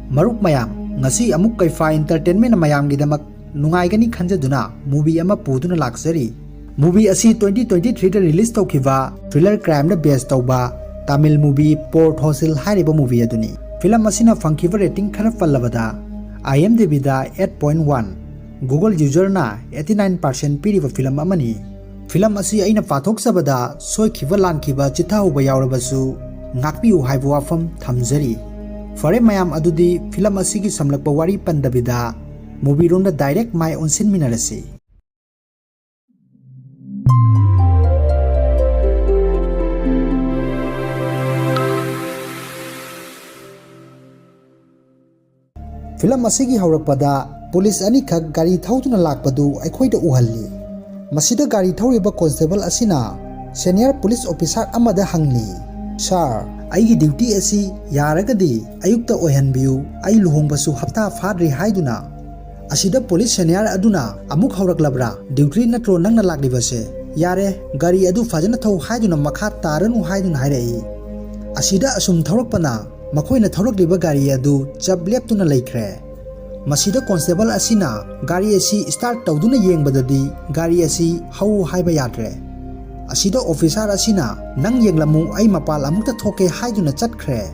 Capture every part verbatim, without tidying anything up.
ꯃꯔꯨꯞ ꯃꯌꯥꯝ, ꯉꯁꯤ ꯑꯃꯨꯛ ꯀꯩꯐꯥ Entertainmentꯅ ꯃꯌꯥꯝꯒꯤꯗꯃꯛ ꯅꯨꯡꯉꯥꯏꯒꯅꯤ ꯈꯟꯖꯗꯨꯅ movie ꯑꯃ ꯄꯨꯗꯨꯅ ꯂꯥꯛꯆꯔꯤ꯫ Movie ꯑꯁꯤ twenty twenty-threeꯗ release ꯇꯧꯈꯤꯕ thriller crimeꯗ base ꯇꯧꯕ Tamil movie Por Thossil ꯍꯥꯏꯔꯤꯕ movie ꯑꯗꯨꯅꯤ꯫ Film ꯑꯁꯤꯅ ꯐꯪꯈꯤꯕ rating ꯈꯔ ꯄꯜꯂꯕꯗ, IMDbꯗ eight point one, Google userꯅ eighty nine percent ꯄꯤꯔꯤꯕ film ꯑꯃꯅꯤ꯫ Film ꯑꯁꯤ ꯑꯩꯅ ꯄꯥꯊꯣꯛꯆꯕꯗ ꯁꯣꯏꯈꯤꯕ ꯂꯥꯟꯈꯤꯕ ꯆꯤꯠꯊꯍꯧꯕ ꯌꯥꯎꯔꯕꯁꯨ ꯉꯥꯛꯄꯤꯌꯨ ꯍꯥꯏꯕ ꯋꯥꯐꯝ ꯊꯝꯖꯔꯤ꯫ ꯐꯔꯦ ꯃꯌꯥꯝ, ꯑꯗꯨꯗꯤ film ꯑꯁꯤꯒꯤ ꯁꯝꯂꯛꯄ ꯋꯥꯔꯤ ꯄꯟꯗꯕꯤꯗ movieꯔꯣꯝꯗ direct ꯃꯥꯏ ꯑꯣꯟꯁꯤꯟꯃꯤꯟꯅꯔꯁꯤ꯫ Film ꯑꯁꯤꯒꯤ ꯍꯧꯔꯛꯄꯗ police ꯑꯅꯤꯈꯛ ꯒꯥꯔꯤ ꯊꯧꯗꯨꯅ ꯂꯥꯛꯄꯗꯨ ꯑꯩꯈꯣꯏꯗ ꯎꯍꯜꯂꯤ꯫ ꯃꯁꯤꯗ ꯒꯥꯔꯤ ꯊꯧꯔꯤꯕ constable ꯑꯁꯤꯅ senior police officer ꯑꯃꯗ ꯍꯪꯂꯤ, "Sir, ꯑꯩꯒꯤ duty ꯑꯁꯤ ꯌꯥꯔꯒꯗꯤ ꯑꯌꯨꯛꯇ ꯑꯣꯏꯍꯟꯕꯤꯌꯨ, ꯑꯩ ꯂꯨꯍꯣꯡꯕꯁꯨ ꯍꯞꯇꯥ ꯐꯥꯗ꯭ꯔꯤ" ꯍꯥꯏꯗꯨꯅ꯫ ꯑꯁꯤꯗ police senior ꯑꯗꯨꯅ, "ꯑꯃꯨꯛ ꯍꯧꯔꯛꯂꯕ꯭ꯔꯥ? Duty ꯅꯠꯇ꯭ꯔꯣ ꯅꯪꯅ ꯂꯥꯛꯂꯤꯕꯁꯦ? ꯌꯥꯔꯦ, ꯒꯥꯔꯤ ꯑꯗꯨ ꯐꯖꯅ ꯊꯧ ꯍꯥꯏꯗꯨꯅ ꯃꯈꯥ ꯇꯥꯔꯅꯨ" ꯍꯥꯏꯗꯨꯅ ꯍꯥꯏꯔꯛꯏ꯫ ꯑꯁꯤꯗ ꯑꯁꯨꯝ ꯊꯧꯔꯛꯄꯅ ꯃꯈꯣꯏꯅ ꯊꯧꯔꯛꯂꯤꯕ ꯒꯥꯔꯤ ꯑꯗꯨ ꯆꯞ ꯂꯦꯞꯇꯨꯅ ꯂꯩꯈ꯭ꯔꯦ꯫ ꯃꯁꯤꯗ constable ꯑꯁꯤꯅ ꯒꯥꯔꯤ ꯑꯁꯤ start ꯇꯧꯗꯨꯅ ꯌꯦꯡꯕꯗꯗꯤ ꯒꯥꯔꯤ ꯑꯁꯤ ꯍꯧ ꯍꯥꯏꯕ ꯌꯥꯗ꯭ꯔꯦ꯫ ꯑꯁꯤꯗ officer ꯑꯁꯤꯅ, "ꯅꯪ ꯌꯦꯡꯂꯝꯃꯨ, ꯑꯩ ꯃꯄꯥꯜ ꯑꯃꯨꯛꯇ ꯊꯣꯛꯀꯦ" ꯍꯥꯏꯗꯨꯅ ꯆꯠꯈ꯭ꯔꯦ꯫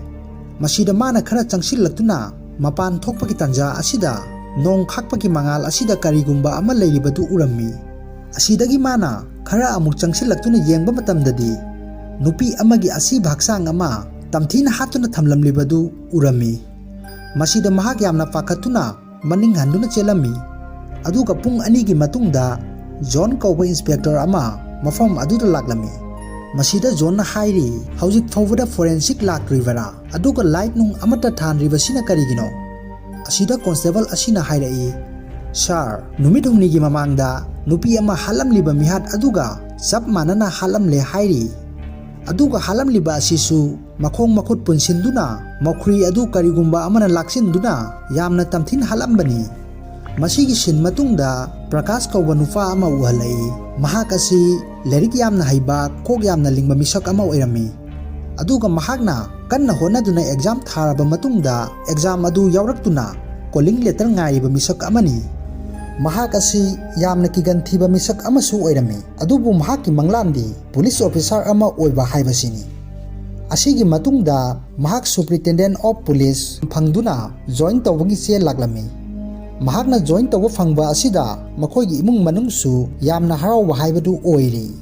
ꯃꯁꯤꯗ ꯃꯥꯅ ꯈꯔ ꯆꯪꯁꯤꯜꯂꯛꯇꯨꯅ ꯃꯄꯥꯟ ꯊꯣꯛꯄꯒꯤ ꯇꯥꯟꯖꯥ ꯑꯁꯤꯗ ꯅꯣꯡ ꯈꯥꯛꯄꯒꯤ ꯃꯉꯥꯜ ꯑꯁꯤꯗ ꯀꯔꯤꯒꯨꯝꯕ ꯑꯃ ꯂꯩꯔꯤꯕꯗꯨ ꯎꯔꯝꯃꯤ꯫ ꯑꯁꯤꯗꯒꯤ ꯃꯥꯅ ꯈꯔ ꯑꯃꯨꯛ ꯆꯪꯁꯤꯜꯂꯛꯇꯨꯅ ꯌꯦꯡꯕ ꯃꯇꯝꯗꯗꯤ ꯅꯨꯄꯤ ꯑꯃꯒꯤ ꯑꯁꯤꯕ ꯍꯛꯆꯥꯡ ꯑꯃ ꯇꯝꯊꯤꯅ ꯍꯥꯠꯇꯨꯅ ꯊꯝꯂꯝꯂꯤꯕꯗꯨ ꯎꯔꯝꯃꯤ꯫ ꯃꯁꯤꯗ ꯃꯍꯥꯛ ꯌꯥꯝꯅ ꯄꯥꯈꯠꯇꯨꯅ ꯃꯅꯤꯡ ꯍꯟꯗꯨꯅ ꯆꯦꯜꯂꯝꯃꯤ꯫ ꯑꯗꯨꯒ ꯄꯨꯡ ꯑꯅꯤꯒꯤ ꯃꯇꯨꯡꯗ ꯖꯣꯟ ꯀꯧꯕ inspector ꯑꯃ ꯃꯐꯝ ꯑꯗꯨꯗ ꯂꯥꯛꯂꯝꯃꯤ꯫ ꯃꯁꯤꯗ ꯖꯣꯟꯅ ꯍꯥꯏꯔꯤ, "ꯍꯧꯖꯤꯛ ꯐꯥꯎꯕꯗ forensic ꯂꯥꯛꯇ꯭ꯔꯤꯕꯔꯥ? ꯑꯗꯨꯒ light ꯅꯨꯡ ꯑꯃꯠꯇ ꯊꯥꯟꯗ꯭ꯔꯤꯕꯁꯤꯅ ꯀꯔꯤꯒꯤꯅꯣ?" ꯑꯁꯤꯗ constable ꯑꯁꯤꯅ ꯍꯥꯏꯔꯛꯏ, "Sir, ꯅꯨꯃꯤꯠ ꯍꯨꯝꯅꯤꯒꯤ ꯃꯃꯥꯡꯗ ꯅꯨꯄꯤ ꯑꯃ ꯍꯥꯠꯂꯝꯂꯤꯕ ꯃꯤꯍꯥꯠ ꯑꯗꯨꯒ ꯆꯞ ꯃꯥꯟꯅꯅ ꯍꯥꯠꯂꯝꯂꯦ" ꯍꯥꯏꯔꯤ꯫ ꯑꯗꯨꯒ ꯍꯥꯠꯂꯝꯂꯤꯕ ꯑꯁꯤꯁꯨ ꯃꯈꯣꯡ ꯃꯈꯨꯠ ꯄꯨꯟꯁꯤꯟꯗꯨꯅ ꯃꯈꯨꯔꯤ ꯑꯗꯨ ꯀꯔꯤꯒꯨꯝꯕ ꯑꯃꯅ ꯂꯥꯛꯁꯤꯟꯗꯨꯅ ꯌꯥꯝꯅ ꯇꯝꯊꯤꯅ ꯍꯥꯠꯂꯝꯕꯅꯤ꯫ ꯃꯁꯤꯒꯤ scene ꯃꯇꯨꯡꯗ ꯄ꯭ꯔꯀꯥꯁ ꯀꯧꯕ ꯅꯨꯄꯥ ꯑꯃ ꯎꯍꯜꯂꯛꯏ꯫ ꯃꯍꯥꯛ ꯑꯁꯤ ꯂꯥꯏꯔꯤꯛ ꯌꯥꯝꯅ ꯍꯩꯕ, ꯀꯣꯛ ꯌꯥꯝꯅ ꯂꯤꯡꯕ ꯃꯤꯁꯛ ꯑꯃ ꯑꯣꯏꯔꯝꯃꯤ꯫ ꯑꯗꯨꯒ ꯃꯍꯥꯛꯅ ꯀꯟꯅ ꯍꯣꯠꯅꯗꯨꯅ ꯑꯦꯛꯖꯥꯝ ꯊꯥꯔꯕ ꯃꯇꯨꯡꯗ ꯑꯦꯛꯖꯥꯝ ꯑꯗꯨ ꯌꯥꯎꯔꯛꯇꯨꯅ ꯀꯣꯂꯤꯡ ꯂꯦꯇꯔ ꯉꯥꯏꯔꯤꯕ ꯃꯤꯁꯛ ꯑꯃꯅꯤ꯫ ꯃꯍꯥꯛ ꯑꯁꯤ ꯌꯥꯝꯅ ꯀꯤꯒꯟ ꯊꯤꯕ ꯃꯤꯁꯛ ꯑꯃꯁꯨ ꯑꯣꯏꯔꯝꯃꯤ, ꯑꯗꯨꯕꯨ ꯃꯍꯥꯛꯀꯤ ꯃꯪꯂꯥꯟꯗꯤ ꯄꯨꯂꯤꯁ ꯑꯣꯐꯤꯁꯥꯔ ꯑꯃ ꯑꯣꯏꯕ ꯍꯥꯏꯕꯁꯤꯅꯤ꯫ ꯑꯁꯤꯒꯤ ꯃꯇꯨꯡꯗ ꯃꯍꯥꯛ Superintendent of Police ꯐꯪꯗꯨꯅ ꯖꯣꯏꯟ ꯇꯧꯕꯒꯤ ꯆꯦ ꯂꯥꯛꯂꯝꯃꯤ꯫ ꯃꯍꯥꯛꯅ ꯖꯣꯏꯟ ꯇꯧꯕ ꯐꯪꯕ ꯑꯁꯤꯗ ꯃꯈꯣꯏꯒꯤ ꯏꯃꯨꯡ ꯃꯅꯨꯡꯁꯨ ꯌꯥꯝꯅ ꯍꯔꯥꯎꯕ ꯍꯥꯏꯕꯗꯨ ꯑꯣꯏꯔꯤ꯫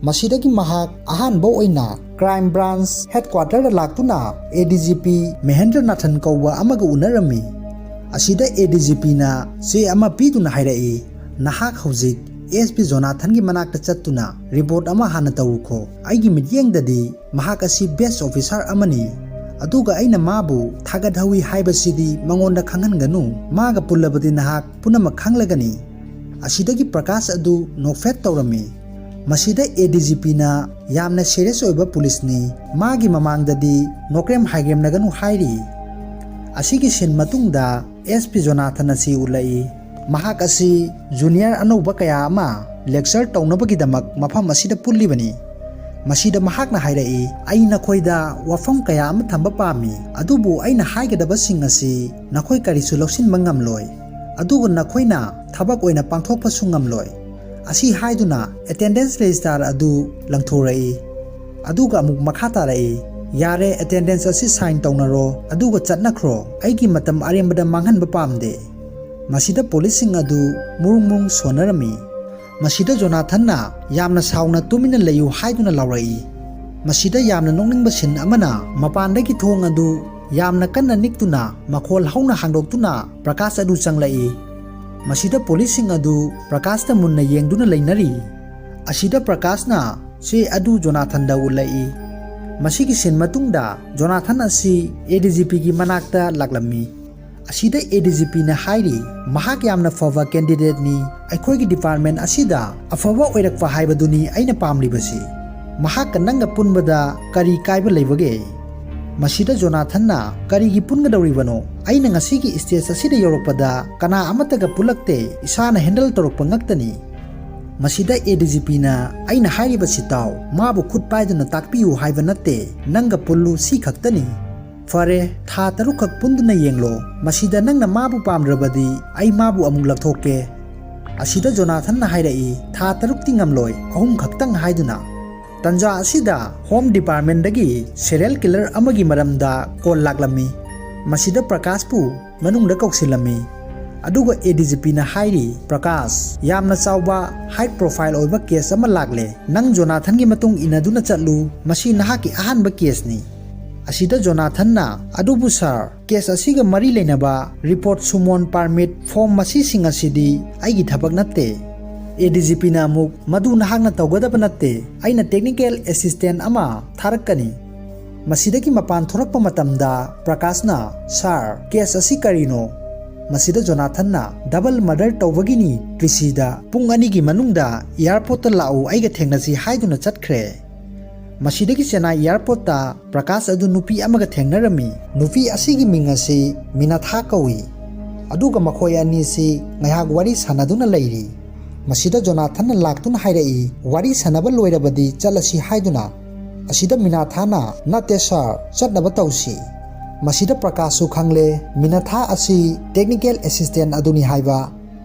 ꯃꯁꯤꯗꯒꯤ ꯃꯍꯥꯛ ꯑꯍꯥꯟꯕ ꯑꯣꯏꯅ Crime Branch headquarter ꯗ ꯂꯥꯛꯇꯨꯅ A D G P Mahendra ꯅꯥꯊꯟ ꯀꯧꯕ ꯑꯃꯒ ꯎꯅꯔꯝꯃꯤ꯫ ꯑꯁꯤꯗ A D G P ꯅ ꯆꯦ ꯑꯃ ꯄꯤꯗꯨꯅ ꯍꯥꯏꯔꯛꯏ, "ꯅꯍꯥꯛ ꯍꯧꯖꯤꯛ S P ꯖꯣꯅꯥꯊꯟꯒꯤ ꯃꯅꯥꯛꯇ ꯆꯠꯇꯨꯅ ꯔꯤꯄꯣꯔꯠ ꯑꯃ ꯍꯥꯟꯅ ꯇꯧꯈꯣ꯫ ꯑꯩꯒꯤ ꯃꯤꯠꯌꯦꯡꯗꯗꯤ ꯃꯍꯥꯛ ꯑꯁꯤ best officer ꯑꯃꯅꯤ, ꯑꯗꯨꯒ ꯑꯩꯅ ꯃꯥꯕꯨ ꯊꯥꯒꯠꯍꯧꯏ ꯍꯥꯏꯕꯁꯤꯗꯤ ꯃꯉꯣꯟꯗ ꯈꯪꯍꯟꯒꯅꯨ꯫ ꯃꯥꯒ ꯄꯨꯜꯂꯕꯗꯤ ꯅꯍꯥꯛ ꯄꯨꯝꯅꯃꯛ ꯈꯪꯂꯒꯅꯤ꯫" ꯑꯁꯤꯗꯒꯤ ꯄ꯭ꯔꯀꯥꯁ ꯑꯗꯨ ꯅꯣꯛꯐꯦꯠ ꯇꯧꯔꯝꯃꯤ꯫ ꯃꯁꯤꯗ A D G P ꯅ, "ꯌꯥꯝꯅ serious ꯑꯣꯏꯕ ꯄꯨꯂꯤꯁꯅꯤ, ꯃꯥꯒꯤ ꯃꯃꯥꯡꯗꯗꯤ ꯅꯣꯀ꯭ꯔꯦꯝ ꯍꯥꯏꯒ꯭ꯔꯦꯝꯅꯒꯅꯨ" ꯍꯥꯏꯔꯤ꯫ ꯑꯁꯤꯒꯤ ꯁꯤꯟ ꯃꯇꯨꯡꯗ S P ꯖꯣꯅꯥꯊꯟ ꯑꯁꯤ ꯎꯠꯂꯛꯏ꯫ ꯃꯍꯥꯛ ꯑꯁꯤ junior ꯑꯅꯧꯕ ꯀꯌꯥ ꯑꯃ lecture ꯇꯧꯅꯕꯒꯤꯗꯃꯛ ꯃꯐꯝ ꯑꯁꯤꯗ ꯄꯨꯜꯂꯤꯕꯅꯤ꯫ ꯃꯁꯤꯗ ꯃꯍꯥꯛꯅ ꯍꯥꯏꯔꯛꯏ, "ꯑꯩ ꯅꯈꯣꯏꯗ ꯋꯥꯐꯝ ꯀꯌꯥ ꯑꯃ ꯊꯝꯕ ꯄꯥꯝꯃꯤ, ꯑꯗꯨꯕꯨ ꯑꯩꯅ ꯍꯥꯏꯒꯗꯕꯁꯤꯡ ꯑꯁꯤ ꯅꯈꯣꯏ ꯀꯔꯤꯁꯨ ꯂꯧꯁꯤꯟꯕ ꯉꯝꯂꯣꯏ, ꯑꯗꯨꯒ ꯅꯈꯣꯏꯅ ꯊꯕꯛ ꯑꯣꯏꯅ ꯄꯥꯡꯊꯣꯛꯄꯁꯨ ꯉꯝꯂꯣꯏ꯫" ꯑꯁꯤ ꯍꯥꯏꯗꯨꯅ attendance register ꯑꯗꯨ ꯂꯪꯊꯣꯔꯛꯏ꯫ ꯑꯗꯨꯒ ꯑꯃꯨꯛ ꯃꯈꯥ ꯇꯥꯔꯛꯏ, "ꯌꯥꯔꯦ, attendance ꯑꯁꯤ sign ꯇꯧꯅꯔꯣ, ꯑꯗꯨꯒ ꯆꯠꯅꯈ꯭ꯔꯣ꯫ ꯑꯩꯒꯤ ꯃꯇꯝ ꯑꯔꯦꯝꯕꯗ ꯃꯥꯡꯍꯟꯕ ꯄꯥꯝꯗꯦ꯫" ꯃꯁꯤꯗ ꯄꯨꯂꯤꯁꯁꯤꯡ ꯑꯗꯨ ꯃꯨꯔꯨꯡ ꯃꯨꯔꯨꯡ ꯁꯣꯟꯅꯔꯝꯃꯤ꯫ ꯃꯁꯤꯗ ꯖꯣꯅꯥꯊꯟꯅ ꯌꯥꯝꯅ ꯁꯥꯎꯅ "ꯇꯨꯃꯤꯟꯅ ꯂꯩꯌꯨ" ꯍꯥꯏꯗꯨꯅ ꯂꯥꯎꯔꯛꯏ꯫ ꯃꯁꯤꯗ ꯌꯥꯝꯅ ꯅꯣꯛꯅꯤꯡꯕ ꯁꯤꯟ ꯑꯃꯅ, ꯃꯄꯥꯟꯗꯒꯤ ꯊꯣꯡ ꯑꯗꯨ ꯌꯥꯝꯅ ꯀꯟꯅ ꯅꯤꯛꯇꯨꯅ ꯃꯈꯣꯜ ꯍꯧꯅ ꯍꯥꯡꯗꯣꯛꯇꯨꯅ ꯄ꯭ꯔꯀꯥꯁ ꯑꯗꯨ ꯆꯪꯂꯛꯏ꯫ ꯃꯁꯤꯗ ꯄꯨꯂꯤꯁꯁꯤꯡ ꯑꯗꯨ ꯄ꯭ꯔꯀꯥꯁꯇ ꯃꯨꯟꯅ ꯌꯦꯡꯗꯨꯅ ꯂꯩꯅꯔꯤ꯫ ꯑꯁꯤꯗ ꯄ꯭ꯔꯀꯥꯁꯅ ꯆꯦ ꯑꯗꯨ ꯖꯣꯅꯥꯊꯟꯗ ꯎꯠꯂꯛꯏ꯫ ꯃꯁꯤꯒꯤ ꯁꯤꯟ ꯃꯇꯨꯡꯗ ꯖꯣꯅꯥꯊꯟ ꯑꯁꯤ A D G P ꯒꯤ ꯃꯅꯥꯛꯇ ꯂꯥꯛꯂꯝꯃꯤ꯫ ꯑꯁꯤꯗ A D G P ꯅ ꯍꯥꯏꯔꯤ, "ꯃꯍꯥꯛ ꯌꯥꯝꯅ ꯐꯕ candidate ꯅꯤ꯫ ꯑꯩꯈꯣꯏꯒꯤ department ꯑꯁꯤꯗ ꯑꯐꯕ ꯑꯣꯏꯔꯛꯄ ꯍꯥꯏꯕꯗꯨꯅꯤ ꯑꯩꯅ ꯄꯥꯝꯂꯤꯕꯁꯤ꯫ ꯃꯍꯥꯛꯀ ꯅꯪꯒ ꯄꯨꯟꯕꯗ ꯀꯔꯤ ꯀꯥꯏꯕ ꯂꯩꯕꯒꯦ?" ꯃꯁꯤꯗ ꯖꯣꯅꯥꯊꯟꯅ, "ꯀꯔꯤꯒꯤ ꯄꯨꯟꯒꯗꯧꯔꯤꯕꯅꯣ? ꯑꯩꯅ ꯉꯁꯤꯒꯤ stage ꯑꯁꯤꯗ ꯌꯧꯔꯛꯄꯗ ꯀꯅꯥ ꯑꯃꯠꯇꯒ ꯄꯨꯜꯂꯛꯇꯦ, ꯏꯁꯥꯅ handle ꯇꯧꯔꯛꯄ ꯉꯛꯇꯅꯤ꯫" ꯃꯁꯤꯗ ꯑꯦ ꯗꯤ ꯖꯤ ꯄꯤꯅ, "ꯑꯩꯅ ꯍꯥꯏꯔꯤꯕꯁꯤ ꯇꯥꯎ, ꯃꯥꯕꯨ ꯈꯨꯠ ꯄꯥꯏꯗꯨꯅ ꯇꯥꯛꯄꯤꯌꯨ ꯍꯥꯏꯕ ꯅꯠꯇꯦ, ꯅꯪꯒ ꯄꯨꯜꯂꯨ, ꯁꯤ ꯈꯛꯇꯅꯤ꯫ ꯐꯔꯦ, ꯊꯥ ꯇꯔꯨꯛꯈꯛ ꯄꯨꯟꯗꯨꯅ ꯌꯦꯡꯂꯣ, ꯃꯁꯤꯗ ꯅꯪꯅ ꯃꯥꯕꯨ ꯄꯥꯝꯗ꯭ꯔꯕꯗꯤ ꯑꯩ ꯃꯥꯕꯨ ꯑꯃꯨꯛ ꯂꯧꯊꯣꯛꯀꯦ"꯫ ꯑꯁꯤꯗ ꯖꯣꯅꯥꯊꯟꯅ ꯍꯥꯏꯔꯛꯏ, "ꯊꯥ ꯇꯔꯨꯛꯇꯤ ꯉꯝꯂꯣꯏ, ꯑꯍꯨꯝ ꯈꯛꯇꯪ" ꯍꯥꯏꯗꯨꯅ꯫ ꯇꯟꯖꯥ ꯑꯁꯤꯗ ꯍꯣꯝ ꯗꯤꯄꯥꯔꯠꯃꯦꯟꯗꯒꯤ ꯁꯦꯔꯤꯌꯦꯜ ꯀꯤꯂꯔ ꯑꯃꯒꯤ ꯃꯔꯝꯗ ꯀꯣꯜ ꯂꯥꯛꯂꯝꯃꯤ꯫ ꯃꯁꯤꯗ ꯄ꯭ꯔꯀꯥꯁꯄꯨ ꯃꯅꯨꯡꯗ ꯀꯧꯁꯤꯜꯂꯝꯃꯤ꯫ ꯑꯗꯨꯒ ꯑꯦ ꯗꯤ ꯖꯤ ꯄꯤꯅ ꯍꯥꯏꯔꯤ, "ꯄ꯭ꯔꯀꯥꯁ, ꯌꯥꯝꯅ ꯆꯥꯎꯕ, ꯍꯥꯏ ꯄ꯭ꯔꯣꯐꯥꯏꯜ ꯑꯣꯏꯕ ꯀꯦꯁ ꯑꯃ ꯂꯥꯛꯂꯦ꯫ ꯅꯪ ꯖꯣꯅꯥꯊꯟꯒꯤ ꯃꯇꯨꯡ ꯏꯟꯅꯗꯨꯅ ꯆꯠꯂꯨ꯫ ꯃꯁꯤ ꯅꯍꯥꯛꯀꯤ ꯑꯍꯥꯟꯕ ꯀꯦꯁꯅꯤ"꯫ ꯑꯁꯤꯗ ꯖꯣꯅꯥꯊꯟꯅ, "ꯑꯗꯨꯕꯨ ꯁꯥꯔ, ꯀꯦꯁ ꯑꯁꯤꯒ ꯃꯔꯤ ꯂꯩꯅꯕ ꯔꯤꯄꯣꯔꯠ, ꯁꯨꯃꯣꯟ, ꯄꯥꯔꯃꯤꯠ, ꯐꯣꯔꯝ, ꯃꯁꯤꯁꯤꯡ ꯑꯁꯤꯗꯤ ꯑꯩꯒꯤ ꯊꯕꯛ ꯅꯠꯇꯦ"꯫ ꯑꯦ ꯗꯤ ꯖꯤ ꯄꯤꯅ ꯑꯃꯨꯛ, "ꯃꯗꯨ ꯅꯍꯥꯛꯅ ꯇꯧꯒꯗꯕ ꯅꯠꯇꯦ, ꯑꯩꯅ ꯇꯦꯛꯅꯤꯀꯦꯜ ꯑꯦꯁꯤꯁꯇꯦꯟ ꯑꯃ ꯊꯥꯔꯛꯀꯅꯤ"꯫ ꯃꯁꯤꯗꯒꯤ ꯃꯄꯥꯟ ꯊꯣꯔꯛꯄ ꯃꯇꯝꯗ ꯄ꯭ꯔꯀꯥꯁꯅ, "ꯁꯥꯔ, ꯀꯦꯁ ꯑꯁꯤ ꯀꯔꯤꯅꯣ?" ꯃꯁꯤꯗ ꯖꯣꯅꯥꯊꯟꯅ, "ꯗꯕꯜ ꯃꯔꯗꯔ ꯇꯧꯕꯒꯤꯅꯤ ꯇ꯭ꯔꯤꯁꯤꯗ꯫ ꯄꯨꯡ ꯑꯅꯤꯒꯤ ꯃꯅꯨꯡꯗ ꯑꯦꯌꯥꯔꯄꯣꯔꯠꯇ ꯂꯥꯛꯎ, ꯑꯩꯒ ꯊꯦꯡꯅꯁꯤ" ꯍꯥꯏꯗꯨꯅ ꯆꯠꯈ꯭ꯔꯦ꯫ ꯃꯁꯤꯗꯒꯤ ꯆꯦꯟꯅꯥꯏ ꯑꯦꯌꯥꯔꯄꯣꯔꯠꯇ ꯄ꯭ꯔꯀꯥꯁ ꯑꯗꯨ ꯅꯨꯄꯤ ꯑꯃꯒ ꯊꯦꯡꯅꯔꯝꯃꯤ꯫ ꯅꯨꯄꯤ ꯑꯁꯤꯒꯤ ꯃꯤꯡ ꯑꯁꯤ ꯃꯤꯅꯥꯊꯥ ꯀꯧꯏ꯫ ꯑꯗꯨꯒ ꯃꯈꯣꯏ ꯑꯅꯤꯁꯤ ꯉꯥꯏꯍꯥꯛ ꯋꯥꯔꯤ ꯁꯥꯟꯅꯗꯨꯅ ꯂꯩꯔꯤ꯫ ꯃꯁꯤꯗ ꯖꯣꯅꯥꯊꯟꯅ ꯂꯥꯛꯇꯨꯅ ꯍꯥꯏꯔꯛꯏ, "ꯋꯥꯔꯤ ꯁꯥꯟꯅꯕ ꯂꯣꯏꯔꯕꯗꯤ ꯆꯠꯂꯁꯤ" ꯍꯥꯏꯗꯨꯅ꯫ ꯑꯁꯤꯗ ꯃꯤꯅꯥꯊꯥꯅ, "ꯅꯠꯇꯦ ꯁꯥꯔ, ꯆꯠꯅꯕ ꯇꯧꯁꯤ"꯫ ꯃꯁꯤꯗ ꯄ꯭ꯔꯀꯥꯁꯁꯨ ꯈꯪꯂꯦ ꯃꯤꯅꯥꯊꯥ ꯑꯁꯤ ꯇꯦꯛꯅꯤꯀꯦꯜ ꯑꯦꯁꯤꯁꯇꯦꯟ ꯑꯗꯨꯅꯤ ꯍꯥꯏꯕ꯫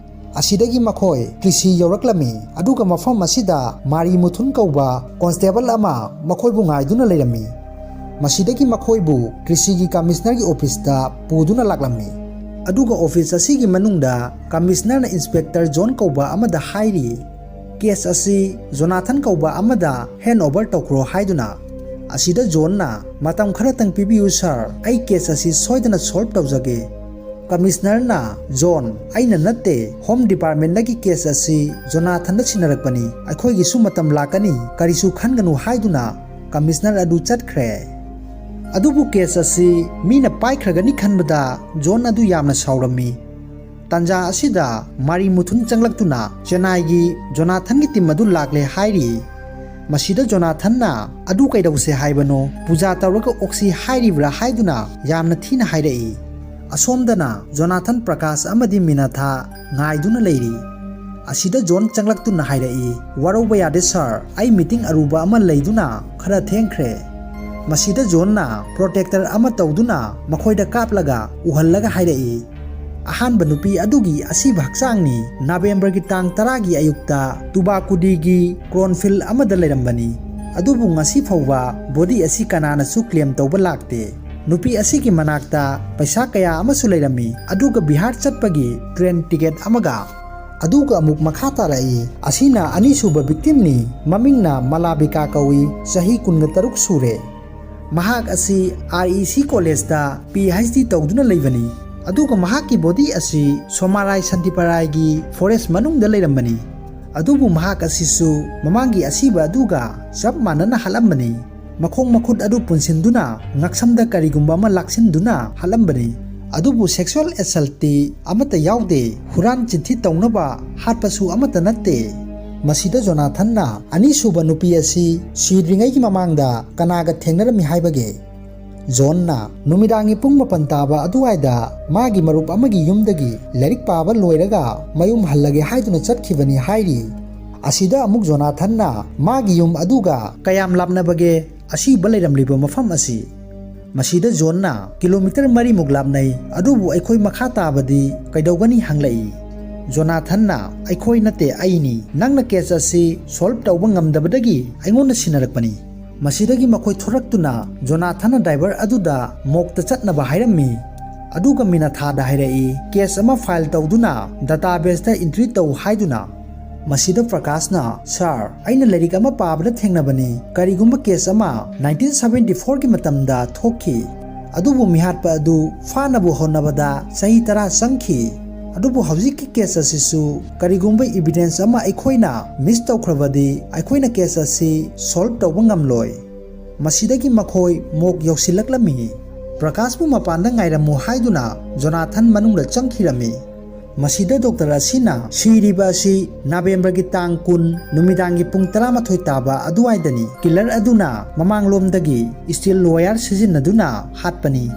ꯑꯁꯤꯗꯒꯤ ꯃꯈꯣꯏ ꯇ꯭ꯔꯤꯁꯤ ꯌꯧꯔꯛꯂꯝꯃꯤ, ꯑꯗꯨꯒ ꯃꯐꯝ ꯑꯁꯤꯗ ꯃꯥꯔꯤ ꯃꯨꯊꯨꯟ ꯀꯧꯕ ꯀꯣꯟꯁꯇꯦꯕꯜ ꯑꯃ ꯃꯈꯣꯏꯕꯨ ꯉꯥꯏꯗꯨꯅ ꯂꯩꯔꯝꯃꯤ꯫ ꯃꯁꯤꯗꯒꯤ ꯃꯈꯣꯏꯕꯨ ꯇ꯭ꯔꯤꯁꯤꯒꯤ ꯀꯃꯤꯁꯅꯔꯒꯤ ꯑꯣꯐꯤꯁꯇ ꯄꯨꯗꯨꯅ ꯂꯥꯛꯂꯝꯃꯤ꯫ ꯑꯗꯨꯒ ꯑꯣꯐꯤꯁ ꯑꯁꯤꯒꯤ ꯃꯅꯨꯡꯗ ꯀꯃꯤꯁꯅꯔꯅ ꯏꯟꯁꯄꯦꯛꯇꯔ ꯖꯣꯟ ꯀꯧꯕ ꯑꯃꯗ ꯍꯥꯏꯔꯤ, "ꯀꯦꯁ ꯑꯁꯤ ꯖꯣꯅꯥꯊꯟ ꯀꯧꯕ ꯑꯃꯗ ꯍꯦꯟ ꯑꯣꯚꯔ ꯇꯧꯈ꯭ꯔꯣ" ꯍꯥꯏꯗꯨꯅ꯫ ꯑꯁꯤꯗ ꯖꯣꯟꯅ, "ꯃꯇꯝ ꯈꯔꯇꯪ ꯄꯤꯕꯤꯌꯨ ꯁꯥꯔ, ꯑꯩ ꯀꯦꯁ ꯑꯁꯤ ꯁꯣꯏꯗꯅ ꯁꯣꯜꯕ ꯇꯧꯖꯒꯦ"꯫ ꯀꯃꯤꯁꯅꯔꯅ, "ꯖꯣꯟ, ꯑꯩꯅ ꯅꯠꯇꯦ, ꯍꯣꯝ ꯗꯤꯄꯥꯔꯠꯃꯦꯟꯗꯒꯤ ꯀꯦꯁ ꯑꯁꯤ ꯖꯣꯅꯥꯊꯟꯗ ꯁꯤꯟꯅꯔꯛꯄꯅꯤ, ꯑꯩꯈꯣꯏꯒꯤꯁꯨ ꯃꯇꯝ ꯂꯥꯛꯀꯅꯤ, ꯀꯔꯤꯁꯨ ꯈꯟꯒꯅꯨ" ꯍꯥꯏꯗꯨꯅ ꯀꯃꯤꯁꯅꯔ ꯑꯗꯨ ꯆꯠꯈ꯭ꯔꯦ꯫ ꯑꯗꯨꯕꯨ ꯀꯦꯁ ꯑꯁꯤ ꯃꯤꯅ ꯄꯥꯏꯈ꯭ꯔꯒꯅꯤ ꯈꯟꯕꯗ ꯖꯣꯟ ꯑꯗꯨ ꯌꯥꯝꯅ ꯁꯥꯎꯔꯝꯃꯤ꯫ ꯇꯥꯟꯖꯥ ꯑꯁꯤꯗ ꯃꯥꯔꯤ ꯃꯨꯊꯨꯟ ꯆꯪꯂꯛꯇꯨꯅ ꯆꯦꯟꯅꯥꯏꯒꯤ ꯖꯣꯅꯥꯊꯟꯒꯤ ꯇꯤꯝ ꯑꯗꯨ ꯂꯥꯛꯂꯦ ꯍꯥꯏꯔꯤ꯫ ꯃꯁꯤꯗ ꯖꯣꯅꯥꯊꯟꯅ, "ꯑꯗꯨ ꯀꯩꯗꯧꯁꯦ ꯍꯥꯏꯕꯅꯣ? ꯄꯨꯖꯥ ꯇꯧꯔꯒ ꯑꯣꯛꯁꯤ ꯍꯥꯏꯔꯤꯕ꯭ꯔꯥ?" ꯍꯥꯏꯗꯨꯅ ꯌꯥꯝꯅ ꯊꯤꯅ ꯍꯥꯏꯔꯛꯏ꯫ ꯑꯁꯣꯝꯗꯅ ꯖꯣꯅꯥꯊꯟ, ꯄ꯭ꯔꯀꯥꯁ ꯑꯃꯗꯤ ꯃꯤꯅꯥꯊꯥ ꯉꯥꯏꯗꯨꯅ ꯂꯩꯔꯤ꯫ ꯑꯁꯤꯗ ꯖꯣꯟ ꯆꯪꯂꯛꯇꯨꯅ ꯍꯥꯏꯔꯛꯏ, "ꯋꯥꯔꯧꯕ ꯌꯥꯗꯦ ꯁꯥꯔ, ꯑꯩ ꯃꯤꯇꯤꯡ ꯑꯔꯨꯕ ꯑꯃ ꯂꯩꯗꯨꯅ ꯈꯔ ꯊꯦꯡꯈ꯭ꯔꯦ꯫" ꯃꯁꯤꯗ ꯖꯣꯟꯅ ꯄ꯭ꯔꯣꯇꯦꯛꯇꯔ ꯑꯃ ꯇꯧꯗꯨꯅ ꯃꯈꯣꯏꯗ ꯀꯥꯞꯂꯒ ꯎꯍꯜꯂꯒ ꯍꯥꯏꯔꯛꯏ, "ꯑꯍꯥꯟꯕ ꯅꯨꯄꯤ ꯑꯗꯨꯒꯤ ꯑꯁꯤꯕ ꯍꯛꯆꯥꯡꯅꯤ ꯅꯕꯦꯝꯕꯔꯒꯤ ꯇꯥꯡ ꯇꯔꯥꯒꯤ ꯑꯌꯨꯛꯇ ꯇꯨꯕꯥꯀꯨꯗꯤꯒꯤ ꯀ꯭ꯔꯣꯟꯐꯤꯜ ꯑꯃꯗ ꯂꯩꯔꯝꯕꯅꯤ꯫ ꯑꯗꯨꯕꯨ ꯉꯁꯤ ꯐꯥꯎꯕ ꯕꯣꯗꯤ ꯑꯁꯤ ꯀꯅꯥꯅꯁꯨ ꯀ꯭ꯂꯦꯝ ꯇꯧꯕ ꯂꯥꯛꯇꯦ꯫ ꯅꯨꯄꯤ ꯑꯁꯤꯒꯤ ꯃꯅꯥꯛꯇ ꯄꯩꯁꯥ ꯀꯌꯥ ꯑꯃꯁꯨ ꯂꯩꯔꯝꯃꯤ, ꯑꯗꯨꯒ ꯕꯤꯍꯥꯔ ꯆꯠꯄꯒꯤ ꯇ꯭ꯔꯦꯟ ꯇꯤꯀꯦꯠ ꯑꯃꯒ꯫ ꯑꯗꯨꯒ ꯑꯃꯨꯛ ꯃꯈꯥ ꯇꯥꯔꯛꯏ, ꯑꯁꯤꯅ ꯑꯅꯤꯁꯨꯕ ꯚꯤꯛꯇꯤꯝꯅꯤ, ꯃꯃꯤꯡꯅ ꯃꯂꯥꯕꯤꯀꯥ ꯀꯧꯏ, ꯆꯍꯤ ꯀꯨꯟꯒ ꯇꯔꯨꯛ ꯁꯨꯔꯦ꯫ ꯃꯍꯥꯛ ꯑꯁꯤ ꯑꯥꯔ ꯏ ꯁꯤ ꯀꯣꯂꯦꯖꯇ ꯄꯤ ꯑꯩꯆ ꯗꯤ ꯇꯧꯗꯨꯅ ꯂꯩꯕꯅꯤ꯫ ꯑꯗꯨꯒ ꯃꯍꯥꯛꯀꯤ ꯕꯣꯗꯤ ꯑꯁꯤ ꯁꯣꯃꯥꯔꯥꯏ ꯁꯥꯟꯇꯤꯄꯥꯔꯥꯏꯒꯤ ꯐꯣꯔꯦꯁ ꯃꯅꯨꯡꯗ ꯂꯩꯔꯝꯕꯅꯤ꯫ ꯑꯗꯨꯕꯨ ꯃꯍꯥꯛ ꯑꯁꯤꯁꯨ ꯃꯃꯥꯡꯒꯤ ꯑꯁꯤꯕ ꯑꯗꯨꯒ ꯆꯞ ꯃꯥꯟꯅꯅ ꯍꯥꯠꯂꯝꯕꯅꯤ꯫ ꯃꯈꯣꯡ ꯃꯈꯨꯠ ꯑꯗꯨ ꯄꯨꯟꯁꯤꯟꯗꯨꯅ ꯉꯛꯁꯝꯗ ꯀꯔꯤꯒꯨꯝꯕ ꯑꯃ ꯂꯥꯛꯁꯤꯟꯗꯨꯅ ꯍꯥꯠꯂꯝꯕꯅꯤ꯫ ꯑꯗꯨꯕꯨ ꯁꯦꯛꯁꯨꯑꯦꯜ ꯑꯦꯁꯜꯇꯤ ꯑꯃꯠꯇ ꯌꯥꯎꯗꯦ, ꯍꯨꯔꯥꯟ ꯆꯤꯟꯊꯤ ꯇꯧꯅꯕ ꯍꯥꯠꯄꯁꯨ ꯑꯃꯠꯇ ꯅꯠꯇꯦ꯫" ꯃꯁꯤꯗ ꯖꯣꯅꯥꯊꯟꯅ ꯑꯅꯤꯁꯨꯕ ꯅꯨꯄꯤ ꯑꯁꯤ ꯁꯤꯗ꯭ꯔꯤꯉꯩꯒꯤ ꯃꯃꯥꯡꯗ ꯀꯅꯥꯒ ꯊꯦꯡꯅꯔꯝꯃꯤ ꯍꯥꯏꯕꯒꯦ? ꯖꯣꯟꯅ ꯅꯨꯃꯤꯗꯥꯡꯒꯤ ꯄꯨꯡ ꯃꯥꯄꯟ ꯇꯥꯕ ꯑꯗꯨꯋꯥꯏꯗ ꯃꯥꯒꯤ ꯃꯔꯨꯞ ꯑꯃꯒꯤ ꯌꯨꯝꯗꯒꯤ ꯂꯥꯏꯔꯤꯛ ꯄꯥꯕ ꯂꯣꯏꯔꯒ ꯃꯌꯨꯝ ꯍꯜꯂꯒꯦ ꯍꯥꯏꯗꯨꯅ ꯆꯠꯈꯤꯕꯅꯤ ꯍꯥꯏꯔꯤ꯫ ꯑꯁꯤꯗ ꯑꯃꯨꯛ ꯖꯣꯅꯥꯊꯟꯅ ꯃꯥꯒꯤ ꯌꯨꯝ ꯑꯗꯨꯒ ꯀꯌꯥꯝ ꯂꯥꯞꯅꯕꯒꯦ ꯑꯁꯤꯕ ꯂꯩꯔꯝꯂꯤꯕ ꯃꯐꯝ ꯑꯁꯤ? ꯃꯁꯤꯗ ꯖꯣꯟꯅ ꯀꯤꯂꯣꯃꯤꯇꯔ ꯃꯔꯤꯃꯨꯛ ꯂꯥꯞꯅꯩ, ꯑꯗꯨꯕꯨ ꯑꯩꯈꯣꯏ ꯃꯈꯥ ꯇꯥꯕꯗꯤ ꯀꯩꯗꯧꯒꯅꯤ ꯍꯪꯂꯛꯏ꯫ ꯖꯣꯅꯥꯊꯟꯅ ꯑꯩꯈꯣꯏ ꯅꯠꯇꯦ, ꯑꯩꯅꯤ, ꯅꯪꯅ ꯀꯦꯁ ꯑꯁꯤ ꯁꯣꯜꯕ ꯇꯧꯕ ꯉꯝꯗꯕꯗꯒꯤ ꯑꯩꯉꯣꯟꯗ ꯁꯤꯟꯅꯔꯛꯄꯅꯤ꯫ ꯃꯁꯤꯗꯒꯤ ꯃꯈꯣꯏ ꯊꯣꯔꯛꯇꯨꯅ ꯖꯣꯅꯥꯊꯟꯅ ꯗ꯭ꯔꯥꯏꯚꯔ ꯑꯗꯨꯗ ꯃꯣꯛꯇ ꯆꯠꯅꯕ ꯍꯥꯏꯔꯝꯃꯤ꯫ ꯑꯗꯨꯒ ꯃꯤꯅꯊꯥꯗ ꯍꯥꯏꯔꯛꯏ, ꯀꯦꯁ ꯑꯃ ꯐꯥꯏꯜ ꯇꯧꯗꯨꯅ ꯗꯇꯥꯕꯦꯁꯇ ꯏꯟꯇ꯭ꯔꯤ ꯇꯧ ꯍꯥꯏꯗꯨꯅ꯫ ꯃꯁꯤꯗ ꯄ꯭ꯔꯀꯥꯁꯅ, "ꯁꯥꯔ, ꯑꯩꯅ ꯂꯥꯏꯔꯤꯛ ꯑꯃ ꯄꯥꯕꯗ ꯊꯦꯡꯅꯕꯅꯤ, ꯀꯔꯤꯒꯨꯝꯕ ꯀꯦꯁ ꯑꯃ ꯅꯥꯏꯟꯇꯤꯟ ꯁꯚꯦꯟꯇꯤ ꯐꯣꯔꯒꯤ ꯃꯇꯝꯗ ꯊꯣꯛꯈꯤ, ꯑꯗꯨꯕꯨ ꯃꯤꯍꯥꯠꯄ ꯑꯗꯨ ꯐꯥꯅꯕ ꯍꯣꯠꯅꯕꯗ ꯆꯍꯤ ꯇꯔꯥ ꯆꯪꯈꯤ꯫ ꯑꯗꯨꯕꯨ ꯍꯧꯖꯤꯛꯀꯤ ꯀꯦꯁ ꯑꯁꯤꯁꯨ ꯀꯔꯤꯒꯨꯝꯕ ꯏꯕꯤꯗꯦꯟꯁ ꯑꯃ ꯑꯩꯈꯣꯏꯅ ꯃꯤꯁ ꯇꯧꯈ꯭ꯔꯕꯗꯤ ꯑꯩꯈꯣꯏꯅ ꯀꯦꯁ ꯑꯁꯤ ꯁꯣꯜꯕ ꯇꯧꯕ ꯉꯝꯂꯣꯏ꯫" ꯃꯁꯤꯗꯒꯤ ꯃꯈꯣꯏ ꯃꯣꯛ ꯌꯧꯁꯤꯜꯂꯛꯂꯝꯃꯤ꯫ ꯄ꯭ꯔꯀꯥꯁꯄꯨ ꯃꯄꯥꯟꯗ ꯉꯥꯏꯔꯝꯃꯨ ꯍꯥꯏꯗꯨꯅ ꯖꯣꯅꯥꯊꯟ ꯃꯅꯨꯡꯗ ꯆꯪꯈꯤꯔꯝꯃꯤ꯫ ꯃꯁꯤꯗ ꯗꯣꯛꯇꯔ ꯑꯁꯤꯅ ꯁꯤꯔꯤꯕ ꯑꯁꯤ ꯅꯕꯦꯝꯕꯔꯒꯤ ꯇꯥꯡ ꯀꯨꯟ ꯅꯨꯃꯤꯗꯥꯡꯒꯤ ꯄꯨꯡ ꯇꯔꯥꯃꯥꯊꯣꯏ ꯇꯥꯕ ꯑꯗꯨꯋꯥꯏꯗꯅꯤ꯫ ꯀꯤꯂꯔ ꯑꯗꯨꯅ ꯃꯃꯥꯡꯂꯣꯝꯗꯒꯤ ꯁ꯭ꯇꯤꯜ ꯋꯥꯌꯔ ꯁꯤꯖꯤꯟꯅꯗꯨꯅ ꯍꯥꯠꯄꯅꯤ꯫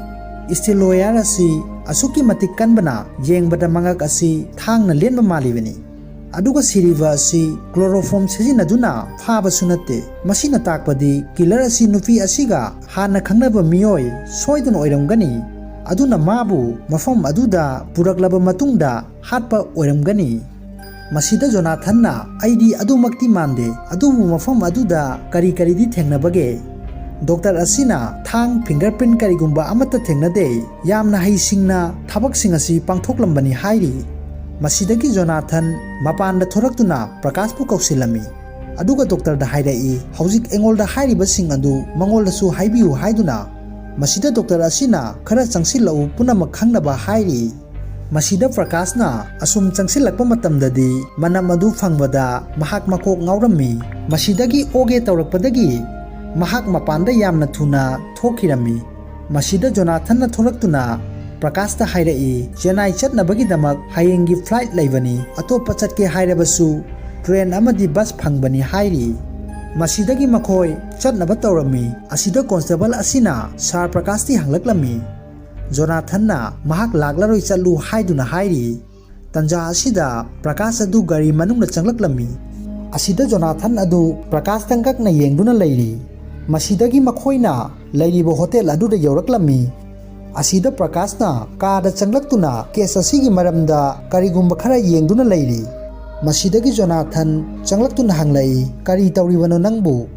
ꯁ꯭ꯇꯤꯜ ꯋꯥꯌꯔ ꯑꯁꯤ ꯑꯁꯨꯛꯀꯤ ꯃꯇꯤꯛ ꯀꯟꯕꯅ ꯌꯦꯡꯕꯗ ꯃꯉꯛ ꯑꯁꯤ ꯊꯥꯡꯅ ꯂꯦꯟꯕ ꯃꯥꯜꯂꯤꯕꯅꯤ꯫ ꯑꯗꯨꯒ ꯁꯤꯔꯤꯕ ꯑꯁꯤ ꯀ꯭ꯂꯣꯔꯣꯐꯣꯝ ꯁꯤꯖꯤꯟꯅꯗꯨꯅ ꯐꯥꯕꯁꯨ ꯅꯠꯇꯦ꯫ ꯃꯁꯤꯅ ꯇꯥꯛꯄꯗꯤ ꯀꯤꯂꯔ ꯑꯁꯤ ꯅꯨꯄꯤ ꯑꯁꯤꯒ ꯍꯥꯟꯅ ꯈꯪꯅꯕ ꯃꯤꯑꯣꯏ ꯁꯣꯏꯗꯅ ꯑꯣꯏꯔꯝꯒꯅꯤ꯫ ꯑꯗꯨꯅ ꯃꯥꯕꯨ ꯃꯐꯝ ꯑꯗꯨꯗ ꯄꯨꯔꯛꯂꯕ ꯃꯇꯨꯡꯗ ꯍꯥꯠꯄ ꯑꯣꯏꯔꯝꯒꯅꯤ꯫ ꯃꯁꯤꯗ ꯖꯣꯅꯥꯊꯟꯅ, "ꯑꯩꯗꯤ ꯑꯗꯨꯃꯛꯇꯤ ꯃꯥꯟꯗꯦ, ꯑꯗꯨꯕꯨ ꯃꯐꯝ ꯑꯗꯨꯗ ꯀꯔꯤ ꯀꯔꯤꯗꯤ ꯊꯦꯡꯅꯕꯒꯦ?" ꯗꯣꯛꯇꯔ ꯑꯁꯤꯅ, "ꯊꯥꯡ, ꯐꯤꯡꯒꯔ ꯄ꯭ꯔꯤꯟ ꯀꯔꯤꯒꯨꯝꯕ ꯑꯃꯠꯇ ꯊꯦꯡꯅꯗꯦ꯫ ꯌꯥꯝꯅ ꯍꯩꯁꯤꯡꯅ ꯊꯕꯛꯁꯤꯡ ꯑꯁꯤ ꯄꯥꯡꯊꯣꯛꯂꯝꯕꯅꯤ" ꯍꯥꯏꯔꯤ꯫ ꯃꯁꯤꯗꯒꯤ ꯖꯣꯅꯥꯊꯟ ꯃꯄꯥꯟꯗ ꯊꯣꯔꯛꯇꯨꯅ ꯄ꯭ꯔꯀꯥꯁꯄꯨ ꯀꯧꯁꯤꯜꯂꯝꯃꯤ꯫ ꯑꯗꯨꯒ ꯗꯣꯛꯇꯔꯗ ꯍꯥꯏꯔꯛꯏ, "ꯍꯧꯖꯤꯛ ꯑꯩꯉꯣꯟꯗ ꯍꯥꯏꯔꯤꯕꯁꯤꯡ ꯑꯗꯨ ꯃꯉꯣꯟꯗꯁꯨ ꯍꯥꯏꯕꯤꯌꯨ" ꯍꯥꯏꯗꯨꯅ꯫ ꯃꯁꯤꯗ ꯗꯣꯛꯇꯔ ꯑꯁꯤꯅ, "ꯈꯔ ꯆꯪꯁꯤꯜꯂꯛꯎ, ꯄꯨꯝꯅꯃꯛ ꯈꯪꯅꯕ" ꯍꯥꯏꯔꯤ꯫ ꯃꯁꯤꯗ ꯄ꯭ꯔꯀꯥꯁꯅ ꯑꯁꯨꯝ ꯆꯪꯁꯤꯜꯂꯛꯄ ꯃꯇꯝꯗꯗꯤ ꯃꯅꯝ ꯑꯗꯨ ꯐꯪꯕꯗ ꯃꯍꯥꯛ ꯃꯀꯣꯛ ꯉꯥꯎꯔꯝꯃꯤ꯫ ꯃꯁꯤꯗꯒꯤ ꯑꯣꯒꯦ ꯇꯧꯔꯛꯄꯗꯒꯤ ꯃꯍꯥꯛ ꯃꯄꯥꯟꯗ ꯌꯥꯝꯅ ꯊꯨꯅ ꯊꯣꯛꯈꯤꯔꯝꯃꯤ꯫ ꯃꯁꯤꯗ ꯖꯣꯅꯥꯊꯟꯅ ꯊꯣꯛꯂꯛꯇꯨꯅ ꯄ꯭ꯔꯀꯥꯁꯇ ꯍꯥꯏꯔꯛꯏ, "ꯆꯦꯟꯅꯥꯏ ꯆꯠꯅꯕꯒꯤꯗꯃꯛ ꯍꯌꯦꯡꯒꯤ ꯐ꯭ꯂꯥꯏꯠ ꯂꯩꯕꯅꯤ, ꯑꯇꯣꯞꯄ ꯆꯠꯀꯦ ꯍꯥꯏꯔꯕꯁꯨ ꯇ꯭ꯔꯦꯟ ꯑꯃꯗꯤ ꯕꯁ ꯐꯪꯕꯅꯤ" ꯍꯥꯏꯔꯤ꯫ ꯃꯁꯤꯗꯒꯤ ꯃꯈꯣꯏ ꯆꯠꯅꯕ ꯇꯧꯔꯝꯃꯤ꯫ ꯑꯁꯤꯗ ꯀꯣꯟꯁꯇꯦꯕꯜ ꯑꯁꯤꯅ ꯁꯥꯔ ꯄ꯭ꯔꯀꯥꯁꯇꯤ ꯍꯪꯂꯛꯂꯝꯃꯤ꯫ ꯖꯣꯅꯥꯊꯟꯅ ꯃꯍꯥꯛ ꯂꯥꯛꯂꯔꯣꯏ, ꯆꯠꯂꯨ ꯍꯥꯏꯗꯨꯅ ꯍꯥꯏꯔꯤ꯫ ꯇꯟꯖꯥ ꯑꯁꯤꯗ ꯄ꯭ꯔꯀꯥꯁ ꯑꯗꯨ ꯒꯥꯔꯤ ꯃꯅꯨꯡꯗ ꯆꯪꯂꯛꯂꯝꯃꯤ꯫ ꯑꯁꯤꯗ ꯖꯣꯅꯥꯊꯟ ꯑꯗꯨ ꯄ꯭ꯔꯀꯥꯁꯇ ꯉꯛꯅ ꯌꯦꯡꯗꯨꯅ ꯂꯩꯔꯤ꯫ ꯃꯁꯤꯗꯒꯤ ꯃꯈꯣꯏꯅ ꯂꯩꯔꯤꯕ ꯍꯣꯇꯦꯜ ꯑꯗꯨꯗ ꯌꯧꯔꯛꯂꯝꯃꯤ꯫ ꯑꯁꯤꯗ ꯄ꯭ꯔꯀꯥꯁꯅ ꯀꯥꯗ ꯆꯪꯂꯛꯇꯨꯅ ꯀꯦꯁ ꯑꯁꯤꯒꯤ ꯃꯔꯝꯗ ꯀꯔꯤꯒꯨꯝꯕ ꯈꯔ ꯌꯦꯡꯗꯨꯅ ꯂꯩꯔꯤ꯫ ꯃꯁꯤꯗꯒꯤ ꯖꯣꯅꯥꯊꯟ ꯆꯪꯂꯛꯇꯨꯅ ꯍꯪꯂꯛꯏ, "ꯀꯔꯤ ꯇꯧꯔꯤꯕꯅꯣ ꯅꯪꯕꯨ?"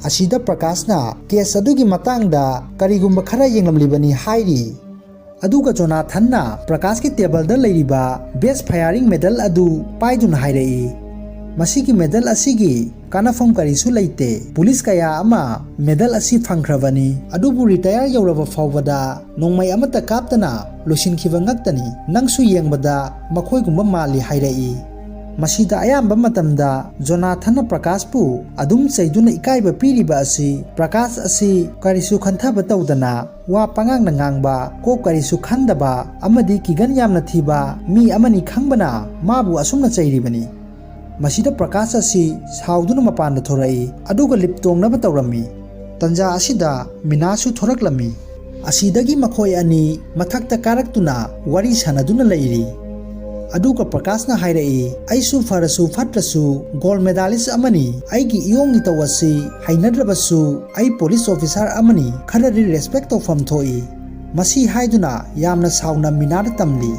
ꯑꯁꯤꯗ ꯄ꯭ꯔꯀꯥꯁꯅ ꯀꯦꯁ ꯑꯗꯨꯒꯤ ꯃꯇꯥꯡꯗ ꯀꯔꯤꯒꯨꯝꯕ ꯈꯔ ꯌꯦꯡꯂꯝꯂꯤꯕꯅꯤ ꯍꯥꯏꯔꯤ꯫ ꯑꯗꯨꯒ ꯖꯣꯅꯥꯊꯟꯅ ꯄ꯭ꯔꯀꯥꯁꯀꯤ ꯇꯦꯕꯜꯗ ꯂꯩꯔꯤꯕ ꯕꯦꯁ ꯐꯥꯌꯔꯤꯡ ꯃꯦꯗꯜ ꯑꯗꯨ ꯄꯥꯏꯗꯨꯅ ꯍꯥꯏꯔꯛꯏ, "ꯃꯁꯤꯒꯤ ꯃꯦꯗꯜ ꯑꯁꯤꯒꯤ ꯀꯥꯟꯅꯐꯝ ꯀꯔꯤꯁꯨ ꯂꯩꯇꯦ꯫ ꯄꯨꯂꯤꯁ ꯀꯌꯥ ꯑꯃ ꯃꯦꯗꯜ ꯑꯁꯤ ꯐꯪꯈ꯭ꯔꯕꯅꯤ, ꯑꯗꯨꯕꯨ ꯔꯤꯇꯥꯌꯔ ꯌꯧꯔꯕ ꯐꯥꯎꯕꯗ ꯅꯣꯡꯃꯩ ꯑꯃꯠꯇ ꯀꯥꯞꯇꯅ ꯂꯣꯏꯁꯤꯟꯈꯤꯕ ꯉꯥꯛꯇꯅꯤ꯫ ꯅꯪꯁꯨ ꯌꯦꯡꯕꯗ ꯃꯈꯣꯏꯒꯨꯝꯕ ꯃꯥꯜꯂꯤ" ꯍꯥꯏꯔꯛꯏ꯫ ꯃꯁꯤꯗ ꯑꯌꯥꯝꯕ ꯃꯇꯝꯗ ꯖꯣꯅꯥꯊꯟꯅ ꯄ꯭ꯔꯀꯥꯁꯄꯨ ꯑꯗꯨꯝ ꯆꯩꯗꯨꯅ ꯏꯀꯥꯏꯕ ꯄꯤꯔꯤꯕ ꯑꯁꯤ, ꯄ꯭ꯔꯀꯥꯁ ꯑꯁꯤ ꯀꯔꯤꯁꯨ ꯈꯟꯊꯕ ꯇꯧꯗꯅ ꯋꯥ ꯄꯉꯥꯡꯗ ꯉꯥꯡꯕ, ꯀꯣꯛ ꯀꯔꯤꯁꯨ ꯈꯟꯗꯕ ꯑꯃꯗꯤ ꯀꯤꯒꯟ ꯌꯥꯝꯅ ꯊꯤꯕ ꯃꯤ ꯑꯃꯅꯤ ꯈꯪꯕꯅ ꯃꯥꯕꯨ ꯑꯁꯨꯝꯅ ꯆꯩꯔꯤꯕꯅꯤ꯫ ꯃꯁꯤꯗ ꯄ꯭ꯔꯀꯥꯁ ꯑꯁꯤ ꯁꯥꯎꯗꯨꯅ ꯃꯄꯥꯟꯗ ꯊꯣꯔꯛꯏ, ꯑꯗꯨꯒ ꯂꯤꯞ ꯇꯣꯡꯅꯕ ꯇꯧꯔꯝꯃꯤ꯫ ꯇꯟꯖꯥ ꯑꯁꯤꯗ ꯃꯤꯅꯥꯁꯨ ꯊꯣꯔꯛꯂꯝꯃꯤ꯫ ꯑꯁꯤꯗꯒꯤ ꯃꯈꯣꯏ ꯑꯅꯤ ꯃꯊꯛꯇ ꯀꯥꯔꯛꯇꯨꯅ ꯋꯥꯔꯤ ꯁꯥꯟꯅꯗꯨꯅ ꯂꯩꯔꯤ꯫ ꯑꯗꯨꯒ ꯄ꯭ꯔꯀꯥꯁꯅ ꯍꯥꯏꯔꯛꯏ, "ꯑꯩꯁꯨ ꯐꯔꯁꯨ ꯐꯠꯇ꯭ꯔꯁꯨ ꯒꯣꯜ ꯃꯦꯗꯥꯂꯤꯁ ꯑꯃꯅꯤ, ꯑꯩꯒꯤ ꯏꯌꯣꯡ ꯏꯇꯧ ꯑꯁꯤ ꯍꯩꯅꯗ꯭ꯔꯕꯁꯨ ꯑꯩ ꯄꯣꯂꯤꯁ ꯑꯣꯐꯤꯁꯥꯔ ꯑꯃꯅꯤ, ꯈꯔꯗꯤ ꯔꯦꯁꯄꯦꯛ ꯇꯧꯐꯝ ꯊꯣꯛꯏ"꯫ ꯃꯁꯤ ꯍꯥꯏꯗꯨꯅ ꯌꯥꯝꯅ ꯁꯥꯎꯅ ꯃꯤꯅꯥꯗ ꯇꯝꯂꯤ꯫